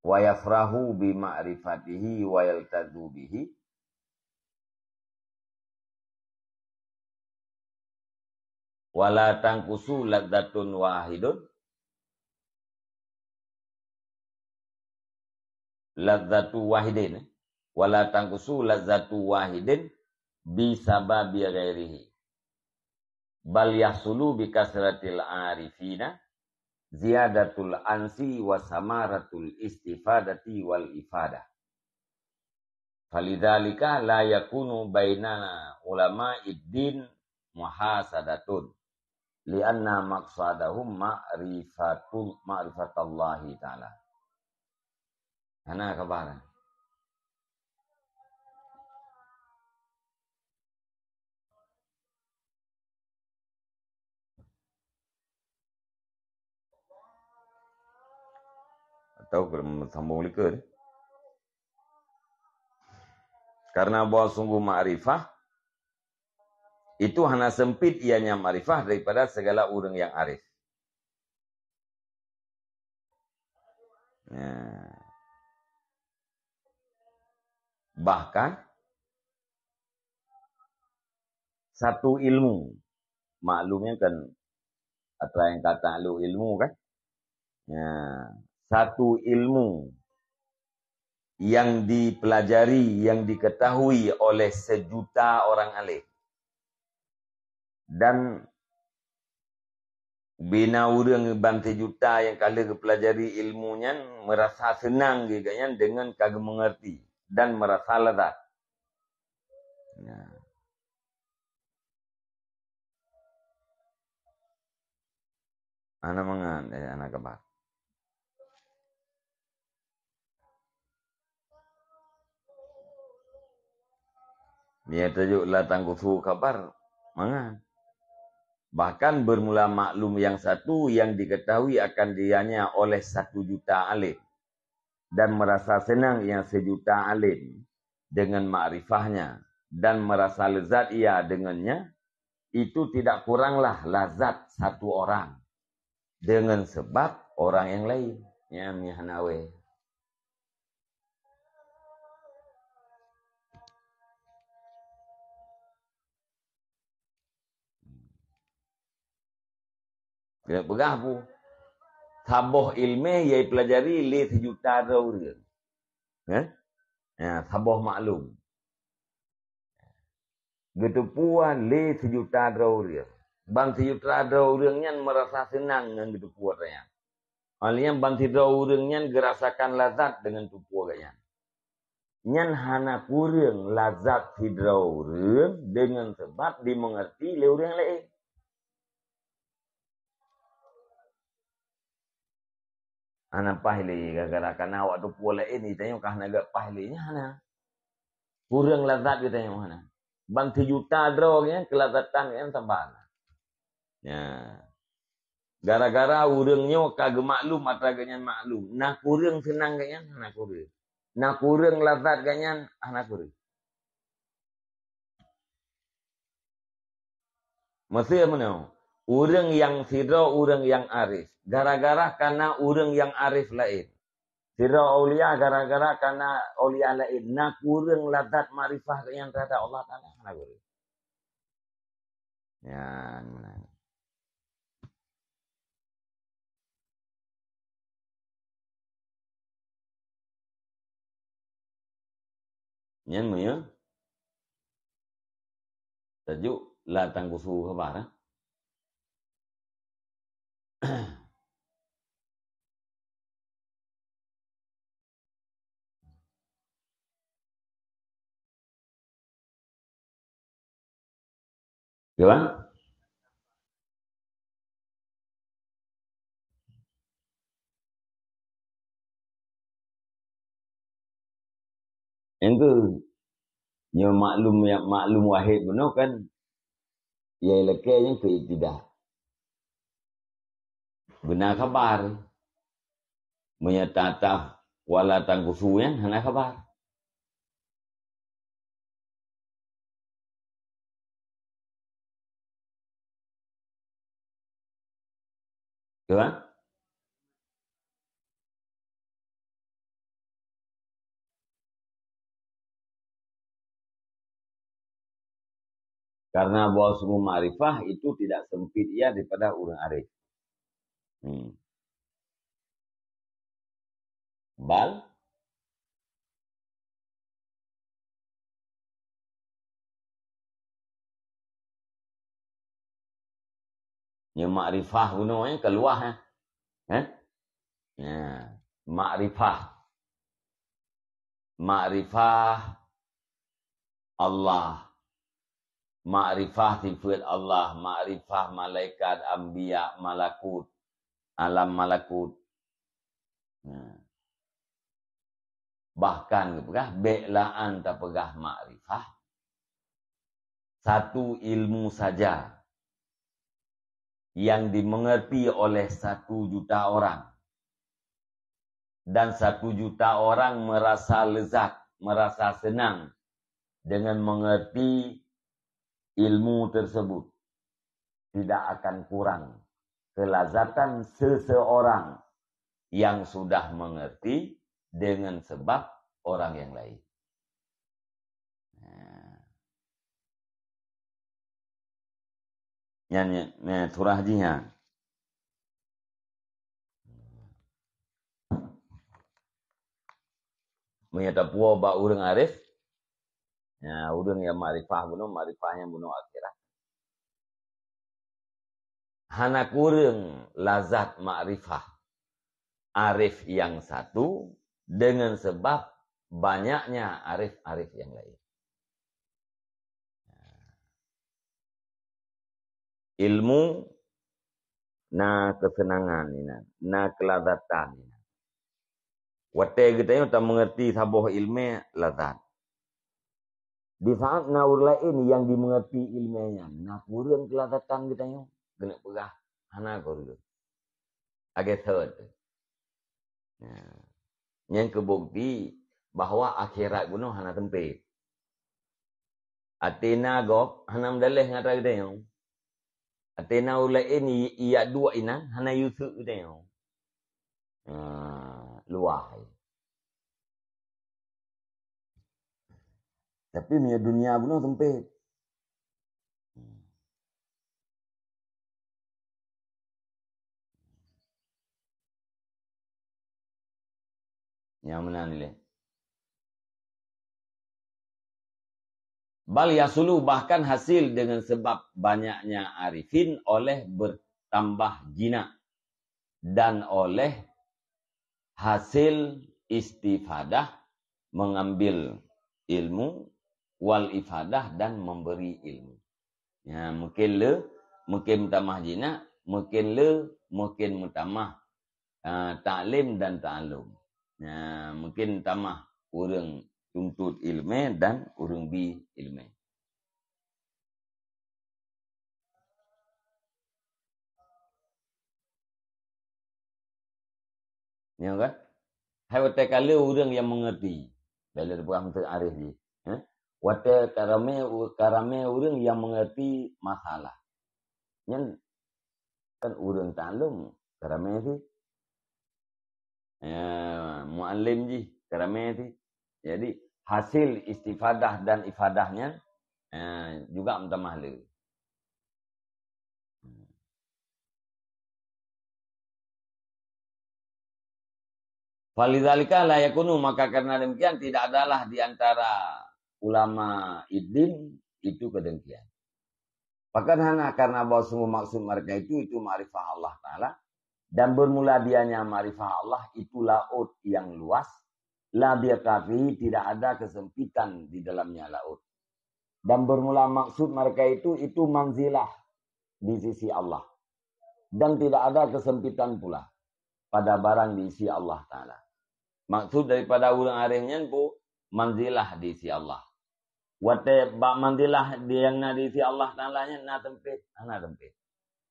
wa yafrahu bi ma'rifatihi wa yaltazu bihi, wa la tanqusu ladzatun wahidun, ladzatu wahidin, wa la tanqusu ladzatu wahidin bi sababi ghairihi. Bal yahsulu bi kasratil arifina ziyadatul ansi wa samaratul istifadati wal ifadah. Falidzalika la yakunu bainana ulama'id din muhasadatun. Lianna maqsadahum ma'rifatul, ma'rifatallahi ta'ala. Hana kabar. Atau sambung likot. Karena bahwa sungguh makrifah itu hana sempit ianya makrifah daripada segala ureuëng yang arif. Nah. Bahkan satu ilmu, maklumnya kan atra nyang ka taklok ilmu kan. Nah, satu ilmu yang dipelajari, yang diketahui oleh sejuta orang alim. Dan bina ureuëng ban sijuta nyang ka lheueh geupeulajari ilmu nyan meurasa seunang geuh gobnyan deungon ka geumeungeurti dan meurasa lazat. Nah. Hana mangat, eh, hana kabar. Meunyoe tajok la tangkusu kabar, mangat. Bahkan bermula maklum yang satu yang diketahui akan dianya oleh satu juta alim, dan merasa senang yang sejuta alim dengan makrifahnya, dan merasa lezat ia dengannya, itu tidak kuranglah lazat satu orang dengan sebab orang yang lain. Nyan meuhana wéh. Keuneuk peugah peue? Saboh iéleumé nyang jipelajari lé sijuta droe ureuëng. Heh? Ya, saboh maklum. Geuteupeue lé sijuta droe ureuëng. Ban sijuta droe ureuëng nyan meurasa seunang ngon geuteupeue atra nyan. Óh lheueh nyan ban sidroe ureuëng nyan geurasakan lazat deungon teupeue gobnyan. Nyan hana kureueng lazat sidroe ureuëng deungon sabab jimeungeurti lé ureuëng laén. Hana paih lé, gara-gara kana awak teupeue laén, geutanyoe ka hana geupaih lé, nyan hana. Kureueng lazat geutanyoe hana. Ban sijuta droe nyan keulazatan nyan saban. Nyan. Gara-gara ureuëng nyoe ka geumaklum atra gobnyan maklum. Na kureueng seunang gobnyan? Hana kureueng. Na kureueng lazat gobnyan? Hana kureueng. Meusé meunoe, ureuëng nyang sidroe ureuëng nyang arif, gara-gara kana ureuëng nyang arif laén. Sidroe aulia gara-gara kana aulia laén, na kureueng lazat makrifah gobnyan teuhadap Allah Taala, hana kureueng. Nyan meunan. Nyan meunyoe tajuk la tangkusu khabar, eh? Gimana? Nyang keu, nyoe maklum, maklum wahid bunoe kan, nyang lakée nyan keu ibtidah. Beuna khabar. Meunyoe tatah wala tangkusu nyan hana khabar. Betul kan? Karena bahwa semua makrifah itu tidak sempit ia daripada ureuëng arif. Hmm. Bal Nyoe makrifah bunoe, eh, ka luwah, eh. Eh? Ya, makrifah. Makrifah Allah. makrifah sifeut Allah, makrifah malaikat, anbiya, malakut, alam malakut. Nah. Bahkan geupeugah, bék la'an tapeugah makrifah, satu ilmu saja yang dimengerti oleh satu juta orang, dan satu juta orang merasa lezat, merasa senang dengan mengerti ilmu tersebut, tidak akan kurang kelazatan seseorang yang sudah mengerti dengan sebab orang yang lain. Nah. Nyan, nyan, nah, surah jih nyan. Meunyoe tapuwoe bak ureuëng arif, ya, ureuëng nyang makrifah bunoe, makrifah nyang bunoe akhirat. Hana kureueng lazat makrifah arif yang satu dengan sebab banyaknya arif-arif yang lain. Ilmu na keuseunangan inan, na keulazatan inan. Watée geutanyoe tameungerti saboh iéleumé lazat. Di saat na ureuëng laén nyang dimeungerti iéleumé nyan, na kureueng keulazatan geutanyoe, geuneuk peugah hana kureueng. Lagée thot. Nah, nyan keubukti bahwa akhirat bunoe hana teumpét. Até na gob hana meudaleh ngon atra geutanyoe. Até na ureuëng laén i-, ijak duek inan hana yuseuek geutanyoe. Ah, luwah. Tapi meunyoe dunia bunoe sempit. Nyang meunan lé. Bal yasulu, bahkan hasil dengan sebab banyaknya arifin oleh bertambah jinak dan oleh hasil istifadah, mengambil ilmu, wal ifadah, dan memberi ilmu. Ya, mungkin le, mungkin meutamah jinak, mungkin le, mungkin meutamah, ah, taklim dan ta'alum. Ya, mungkin tamah ureuëng tuntut iéleumé dan ureuëng bi iéleumé. Nyoe kan? Hai watée ka le ureuëng nyang meungerti. Bela buah meuteuk arif jih. Eh? Watée ka ramé u-, ka ramé ureuëng nyang meungerti masalah. Nyan kan ureuëng ta'alum ka ramé sih. Ya, muallim jih ka ramé sih. Jadi, hasil istifadah dan ifadah nyan, eh, juga meutamah le. Falidzalika la yakunu, maka karena demikian tidak adalah di antara ulama iddin itu kedengkian. Bahkan hana, karena bahwa sungguh maksud mereka itu, itu makrifah Allah Ta'ala, dan bermula dianya makrifah Allah itu laut yang luas, la diyaqa fihi, tidak ada kesempitan di dalamnya laut. Dan bermula maksud mereka itu, itu manzilah di sisi Allah. Dan tidak ada kesempitan pula pada barang di sisi Allah Ta'ala. Maksud daripada ureuëng arif nyan pu manzilah di sisi Allah. Watée bak manzilah di nyang na di sisi Allah Ta'ala nyan na teumpét, hana teumpét.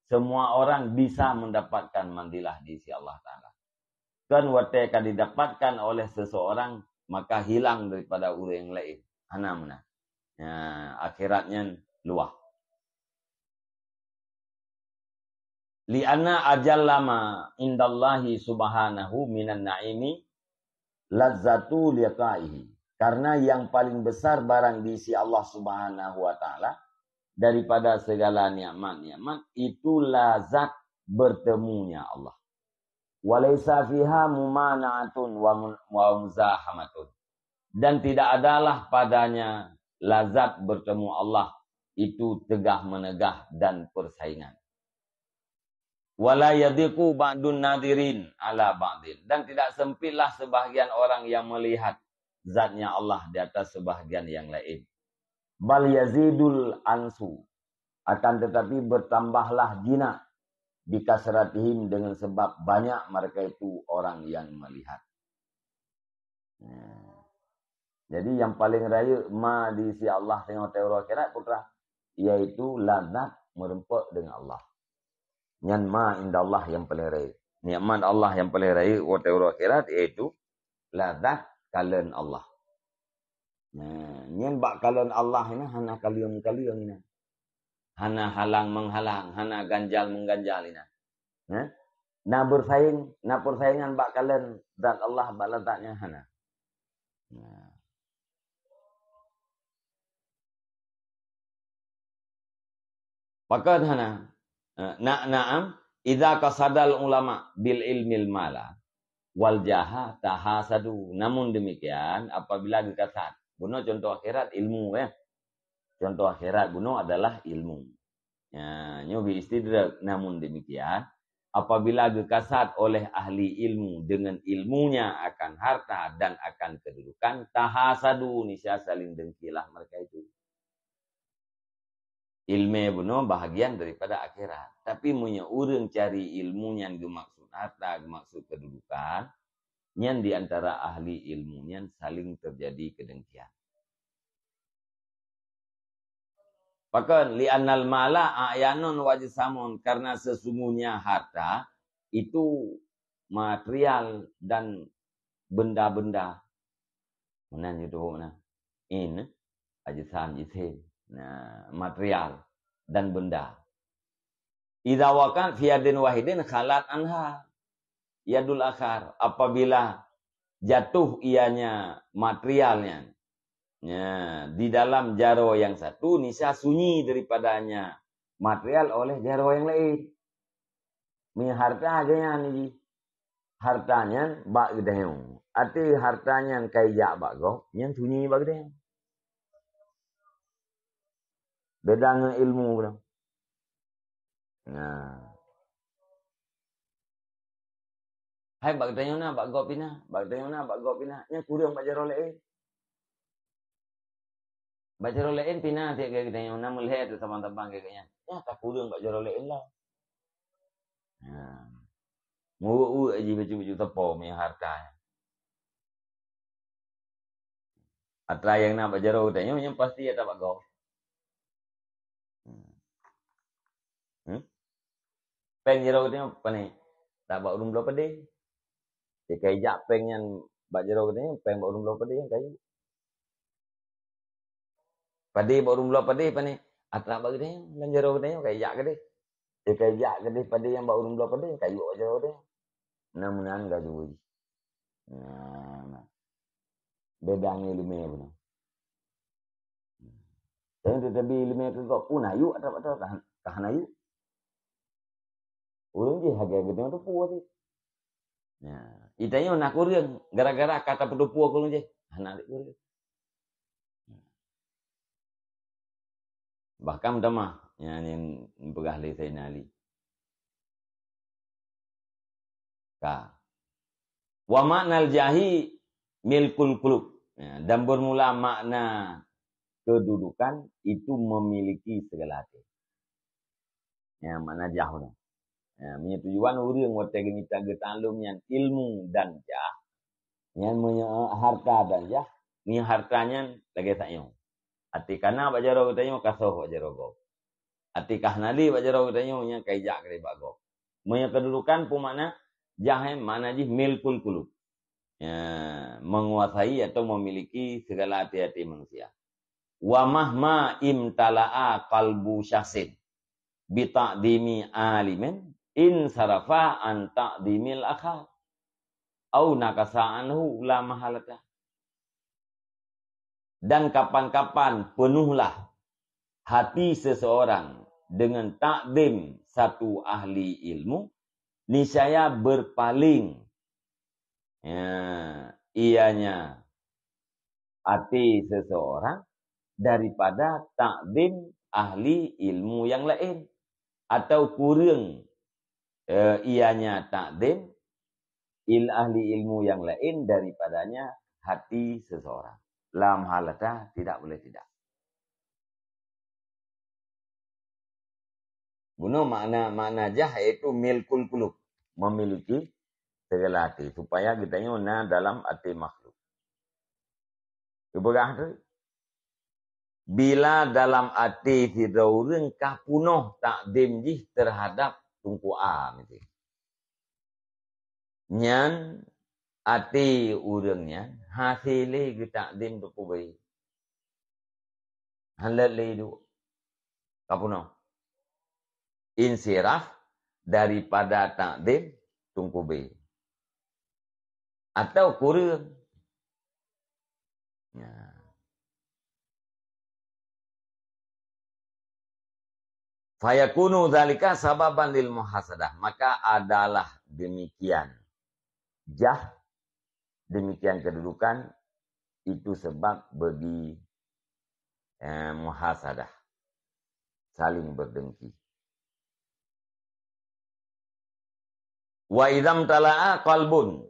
Semua orang bisa mendapatkan manzilah di sisi Allah Ta'ala. Kan watée ka didapatkan oleh seseorang, maka hilang daripada ureuëng laén. Hana meunan. Ya, akhirat nyan luwah. Li'anna ajalla ma indallahi subhanahu minan na'imi lazzatu liqa'ihi. Karena yang paling besar barang di sisi Allah Subhanahu wa Ta'ala daripada segala nikmat-nikmat itu lazat bertemunya Allah. Walaisa fiha mumana'atun wa mu-, wa muzahamatun. Dan tidak adalah padanya lazat bertemu Allah itu tegah menegah dan persaingan. Wala yadhiqu ba'dun nadhirin ala ba'din. Dan tidak sempitlah sebahagian orang yang melihat zatnya Allah di atas sebahagian yang lain. Bal yazidul ansu, akan tetapi bertambahlah jinak, bikasratihim, dengan sebab banyak mereka itu orang yang melihat. Nah, jadi yang paling rayeuk ma di sisi Allah singoh watèe uroe akhirat peue, yaitu lazat meureumpok dengan Allah. Nyan ma inda Allah nyang paléng rayeuk. Nikmat Allah nyang paléng rayeuk watèe uroe akhirat, yaitu lazat kalon Allah. Nah, nyan bak kalon Allah nyan hana kaleueng-kaleueng nyan. Hana halang menghalang, hana ganjal mengganjal nyan. Nah, na bersaing, na persaingan bak kalon zat Allah bak lazat nyan hana. Nah. Pakon hana? Eh, na-, na'am, idza qasadal ulama bil ilmil mala wal jaha tahasadu. Namun demikian, apabila geukasad, bunoe contoh akhirat ilmu, ya. Contoh akhirat bunoe adalah ilmu. Ya, nyoe bi istidraj. Namun demikian, apabila geukasad oleh ahli ilmu dengan ilmunya akan harta dan akan kedudukan, tahasadu, niscaya saling dengkilah mereka itu. Ilmu bunoe bahagian daripada akhirat. Tapi meunyoe ureuëng cari ilmu nyan geumaksud harta, geumaksud kedudukan, nyan di antara ahli ilmu nyan saling terjadi kedengkian. Pakon, li'annal mala a'yanun wa ajsamun, karena sesungguhnya harta itu material dan benda-benda. Meunan jituhu na. In, ajsam, jisim. Nah, material dan benda. Idza waqa'at fi yadin wahidin khalat anha yadul akhar. Apabila jatuh ianya material nyan, ya, di dalam jaroe nyang satu, niscaya sunyi daripadanya material oleh jaroe nyang laén. Mi harta geuh nyan jih. Harta nyan bak geutanyoe. Até harta nyan ka ijak bak gob, nyan sunyi bak geutanyoe. Beda ngon ilmu bunoe. Nah. Hai bak geutanyoe na, bak gob pih na, bak geutanyoe na, bak gob pih na. Nyan kureueng bak jaroe laén. Bak jaroe laén pih na tiep geutanyoe na meulhèe teutabang-tabang keu geuhnyan. Nyan ka kureueng bak jaroe laén lah. Nah. Meuweuek-weuek jih bacut-bacut teupô meuieng harta nyan. Atra nyang na bak jaroe geutanyoe, nyan pasti atra bak gob. Hmm. Hmm? Péng jaroe geutanyoe pane? Atra bak ureueng bloe padé. Jika ijak péng nyan bak jaroe geutanyoe, péng bak ureueng bloe padé nyan kayue. Padé bak ureueng bloe padé pane? Atra bak geutanyoe, lam jaroe geutanyoe ka ijak keudeh. Jika ijak keudeh padé nyang bak ureueng bloe padé, kayue bak jaroe geutanyoe. Nah, meunan gasoe jih. Nah, nah. Beda ngon ileumèe bunoe. Tapi tetapi ileumèe keu gob pun ayue atra-atra tahan, tahan ayue. Ureueng jih lagèe geutanyoe teupeue cit. Nah, geutanyoe na kureueng gara-gara ka tapeuteupeue keu ureueng jih. Hana lé kureueng. Bahkan meutamah, nyan nyang peugah lé Saidina Ali. Ka. Wa maknal jahi milkul qulub. Ya, dan bermula makna kedudukan itu memiliki segala hati. Ya, makna jah tu. Ya, meunyoe tujuan ureueng watèe geumita geutaklom nyan ilmu dan jah, nyan meunyoe harta dan jah, meunyoe harta nyan lagèe tanyoe. Até ka na bak jaroe geutanyoe, ka soh bak jaroe gob. Até ka hana lé bak jaroe geutanyoe, nyan ka ijak keudeh bak gob. Meunyoe kedudukan peue makna, jah nyan makna jih milkul qulub. Ya, menguasai atau memiliki segala hati-hati manusia. Wa mahma imtala'a qalbu syakhsin bi ta'dimi alimin in sarafa an ta'dimil akhar au nakasa anhu la mahalata. Dan kapan-kapan penuhlah hati seseorang dengan takdim satu ahli ilmu, niscaya berpaling, ya, ianya hati seseorang daripada takdim ahli ilmu yang lain, atau kurang, eh, ianya takdim il-, ahli ilmu yang lain daripadanya hati seseorang. La mahalata, tidak boleh tidak. Bunoe makna, makna jah yaitu milkul qulub, memiliki segala até, supaya geutanyoe na dalam até makhluk. Geupeugah tu, bila dalam até sidroe ureuëng ka punoh takzim jih terhadap Teungku A, miseue, nyan até ureuëng nyan hase lé geutakzim Teungku B. Hana lé duek. Ka punoh. Insiraf daripada takzim Teungku B. Atau kureueng. Nah. Fayakunu dzalika sababan lil muhasadah. Maka adalah demikian. Jah, demikian kedudukan, itu sebab bagi, eh, muhasadah. Saling berdengki. Wa idzam tala'a qalbun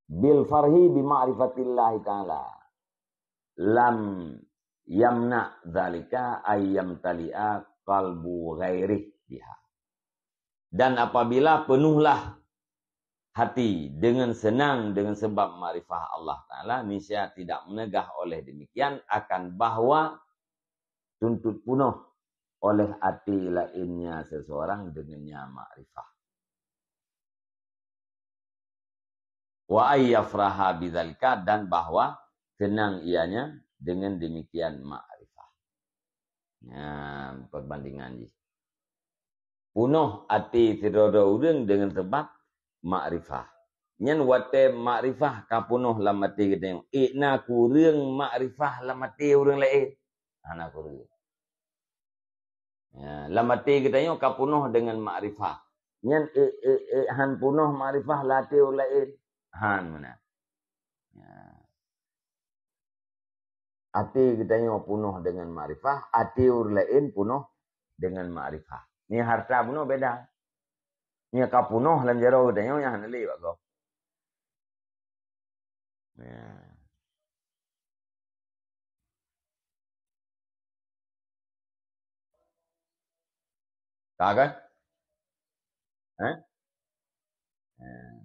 bil farhi bi ma'rifatillahi ta'ala, lam yamna dzalika ay yamtali'a qalbu ghairih biha. Dan apabila penuhlah hati dengan senang dengan sebab makrifah Allah Ta'ala, niscaya tidak menegah oleh demikian akan bahwa tuntut punoh oleh até lainnya seseorang dengannya makrifah. Wa ay yafraha bidzalika, dan bahwa senang ianya dengan demikian makrifah. Nah, perbandingan jih. Punoh até sidroe-droe ureuëng dengan sebab makrifah. Nyan watée makrifah ka punoh lam até geutanyoe, ék na kureueng makrifah lam até ureuëng laén? Hana kureueng. Ya, lam até geutanyoe ka punoh dengan makrifah. Nyan ék, ék, ék han punoh makrifah lam até ureuëng laén? Han meunan. Ya. Até geutanyoe punoh dengan makrifah, até ureuëng laén punoh dengan makrifah. Nyan harta bunoe beda. Nyan ka punoh lam jaroe geutanyoe, nyang hana lé bak gob. Ya. Ka kan? Eh? Eh.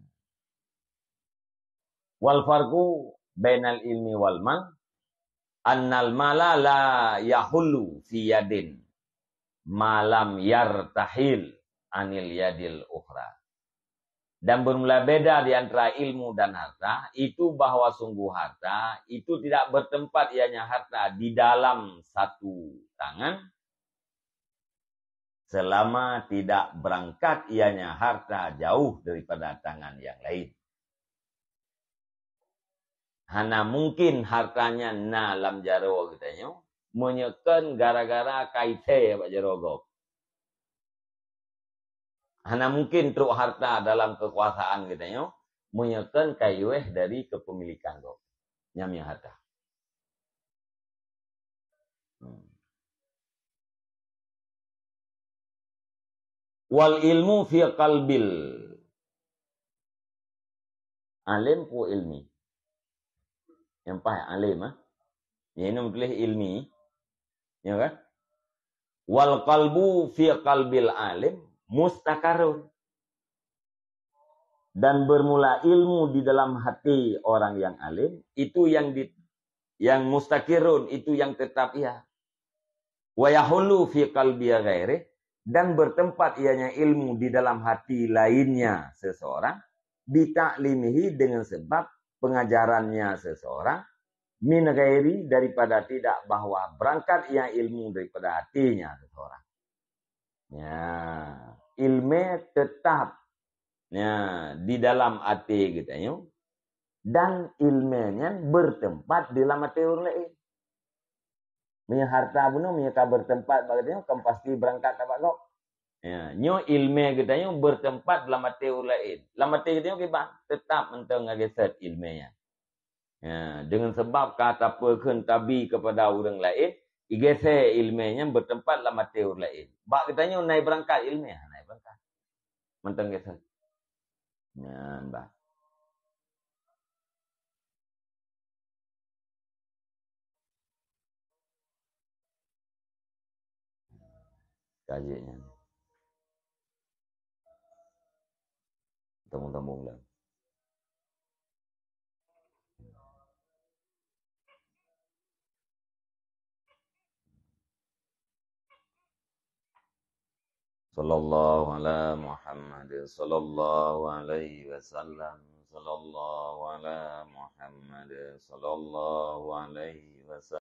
Wal farqu bainal ilmi wal mal, annal mala la yahullu fi yadin ma lam yartahil anil yadil ukhra. Dan bermula beda di antara ilmu dan harta, itu bahwa sungguh harta itu tidak bertempat ianya harta di dalam satu tangan, selama tidak berangkat ianya harta jauh daripada tangan yang lain. Hana mungkin harta nyan na lam jaroe geutanyoe, meunyoe kon gara-gara ka ithée bak jaroe gob. Hana mungkin trok harta dalam kekuasaan geutanyoe, meunyoe kon ka iweh dari kepemilikan gob. Nyan miyueb harta. Hmm. Wal ilmu fi qalbil alim ku ilmi. Nyang paih alim, ah. Nyang inong tuléh ilmi. Ya kan? Wal qalbu fi qalbil alim mustakarun. Dan bermula ilmu di dalam hati orang yang alim, itu yang di, yang mustakirun, itu yang tetap ia. Wa yahullu fi qalbi ghairih, dan bertempat ianya ilmu di dalam hati lainnya seseorang, bi ta'limihi, dengan sebab pengajarannya seseorang, min ghairi, daripada tidak, bahwa berangkat ia ilmu daripada hatinya seseorang. Ya, ilmu tetap, ya, di dalam até geutanyoe, dan ilmu nyan bertempat di dalam até ureuëng laén. Meunyoe harta bunoe, meunyoe ka bertempat bak geutanyoe, kan pasti berangkat bak gob. Ya, nyoe ilmu geutanyoe bertempat lam até ureuëng laén. Lam até geutanyoe kiban, tetap mantong ka geusét ilmu nyan. Ya, dengan sebab ka tapeukheun tabi kepada ureuëng laén, igese ilmu nyan bertempat lam até ureuëng laén. Bak geutanyoe na berangkat ilmu, na berangkat. Mantong geusét. Nyan bah. Ka jeuet nyan. Tamong-tamong lah. Sallallahu ala Muhammad, sallallahu alaihi wasallam, sallallahu ala Muhammad, sallallahu alaihi wasallam.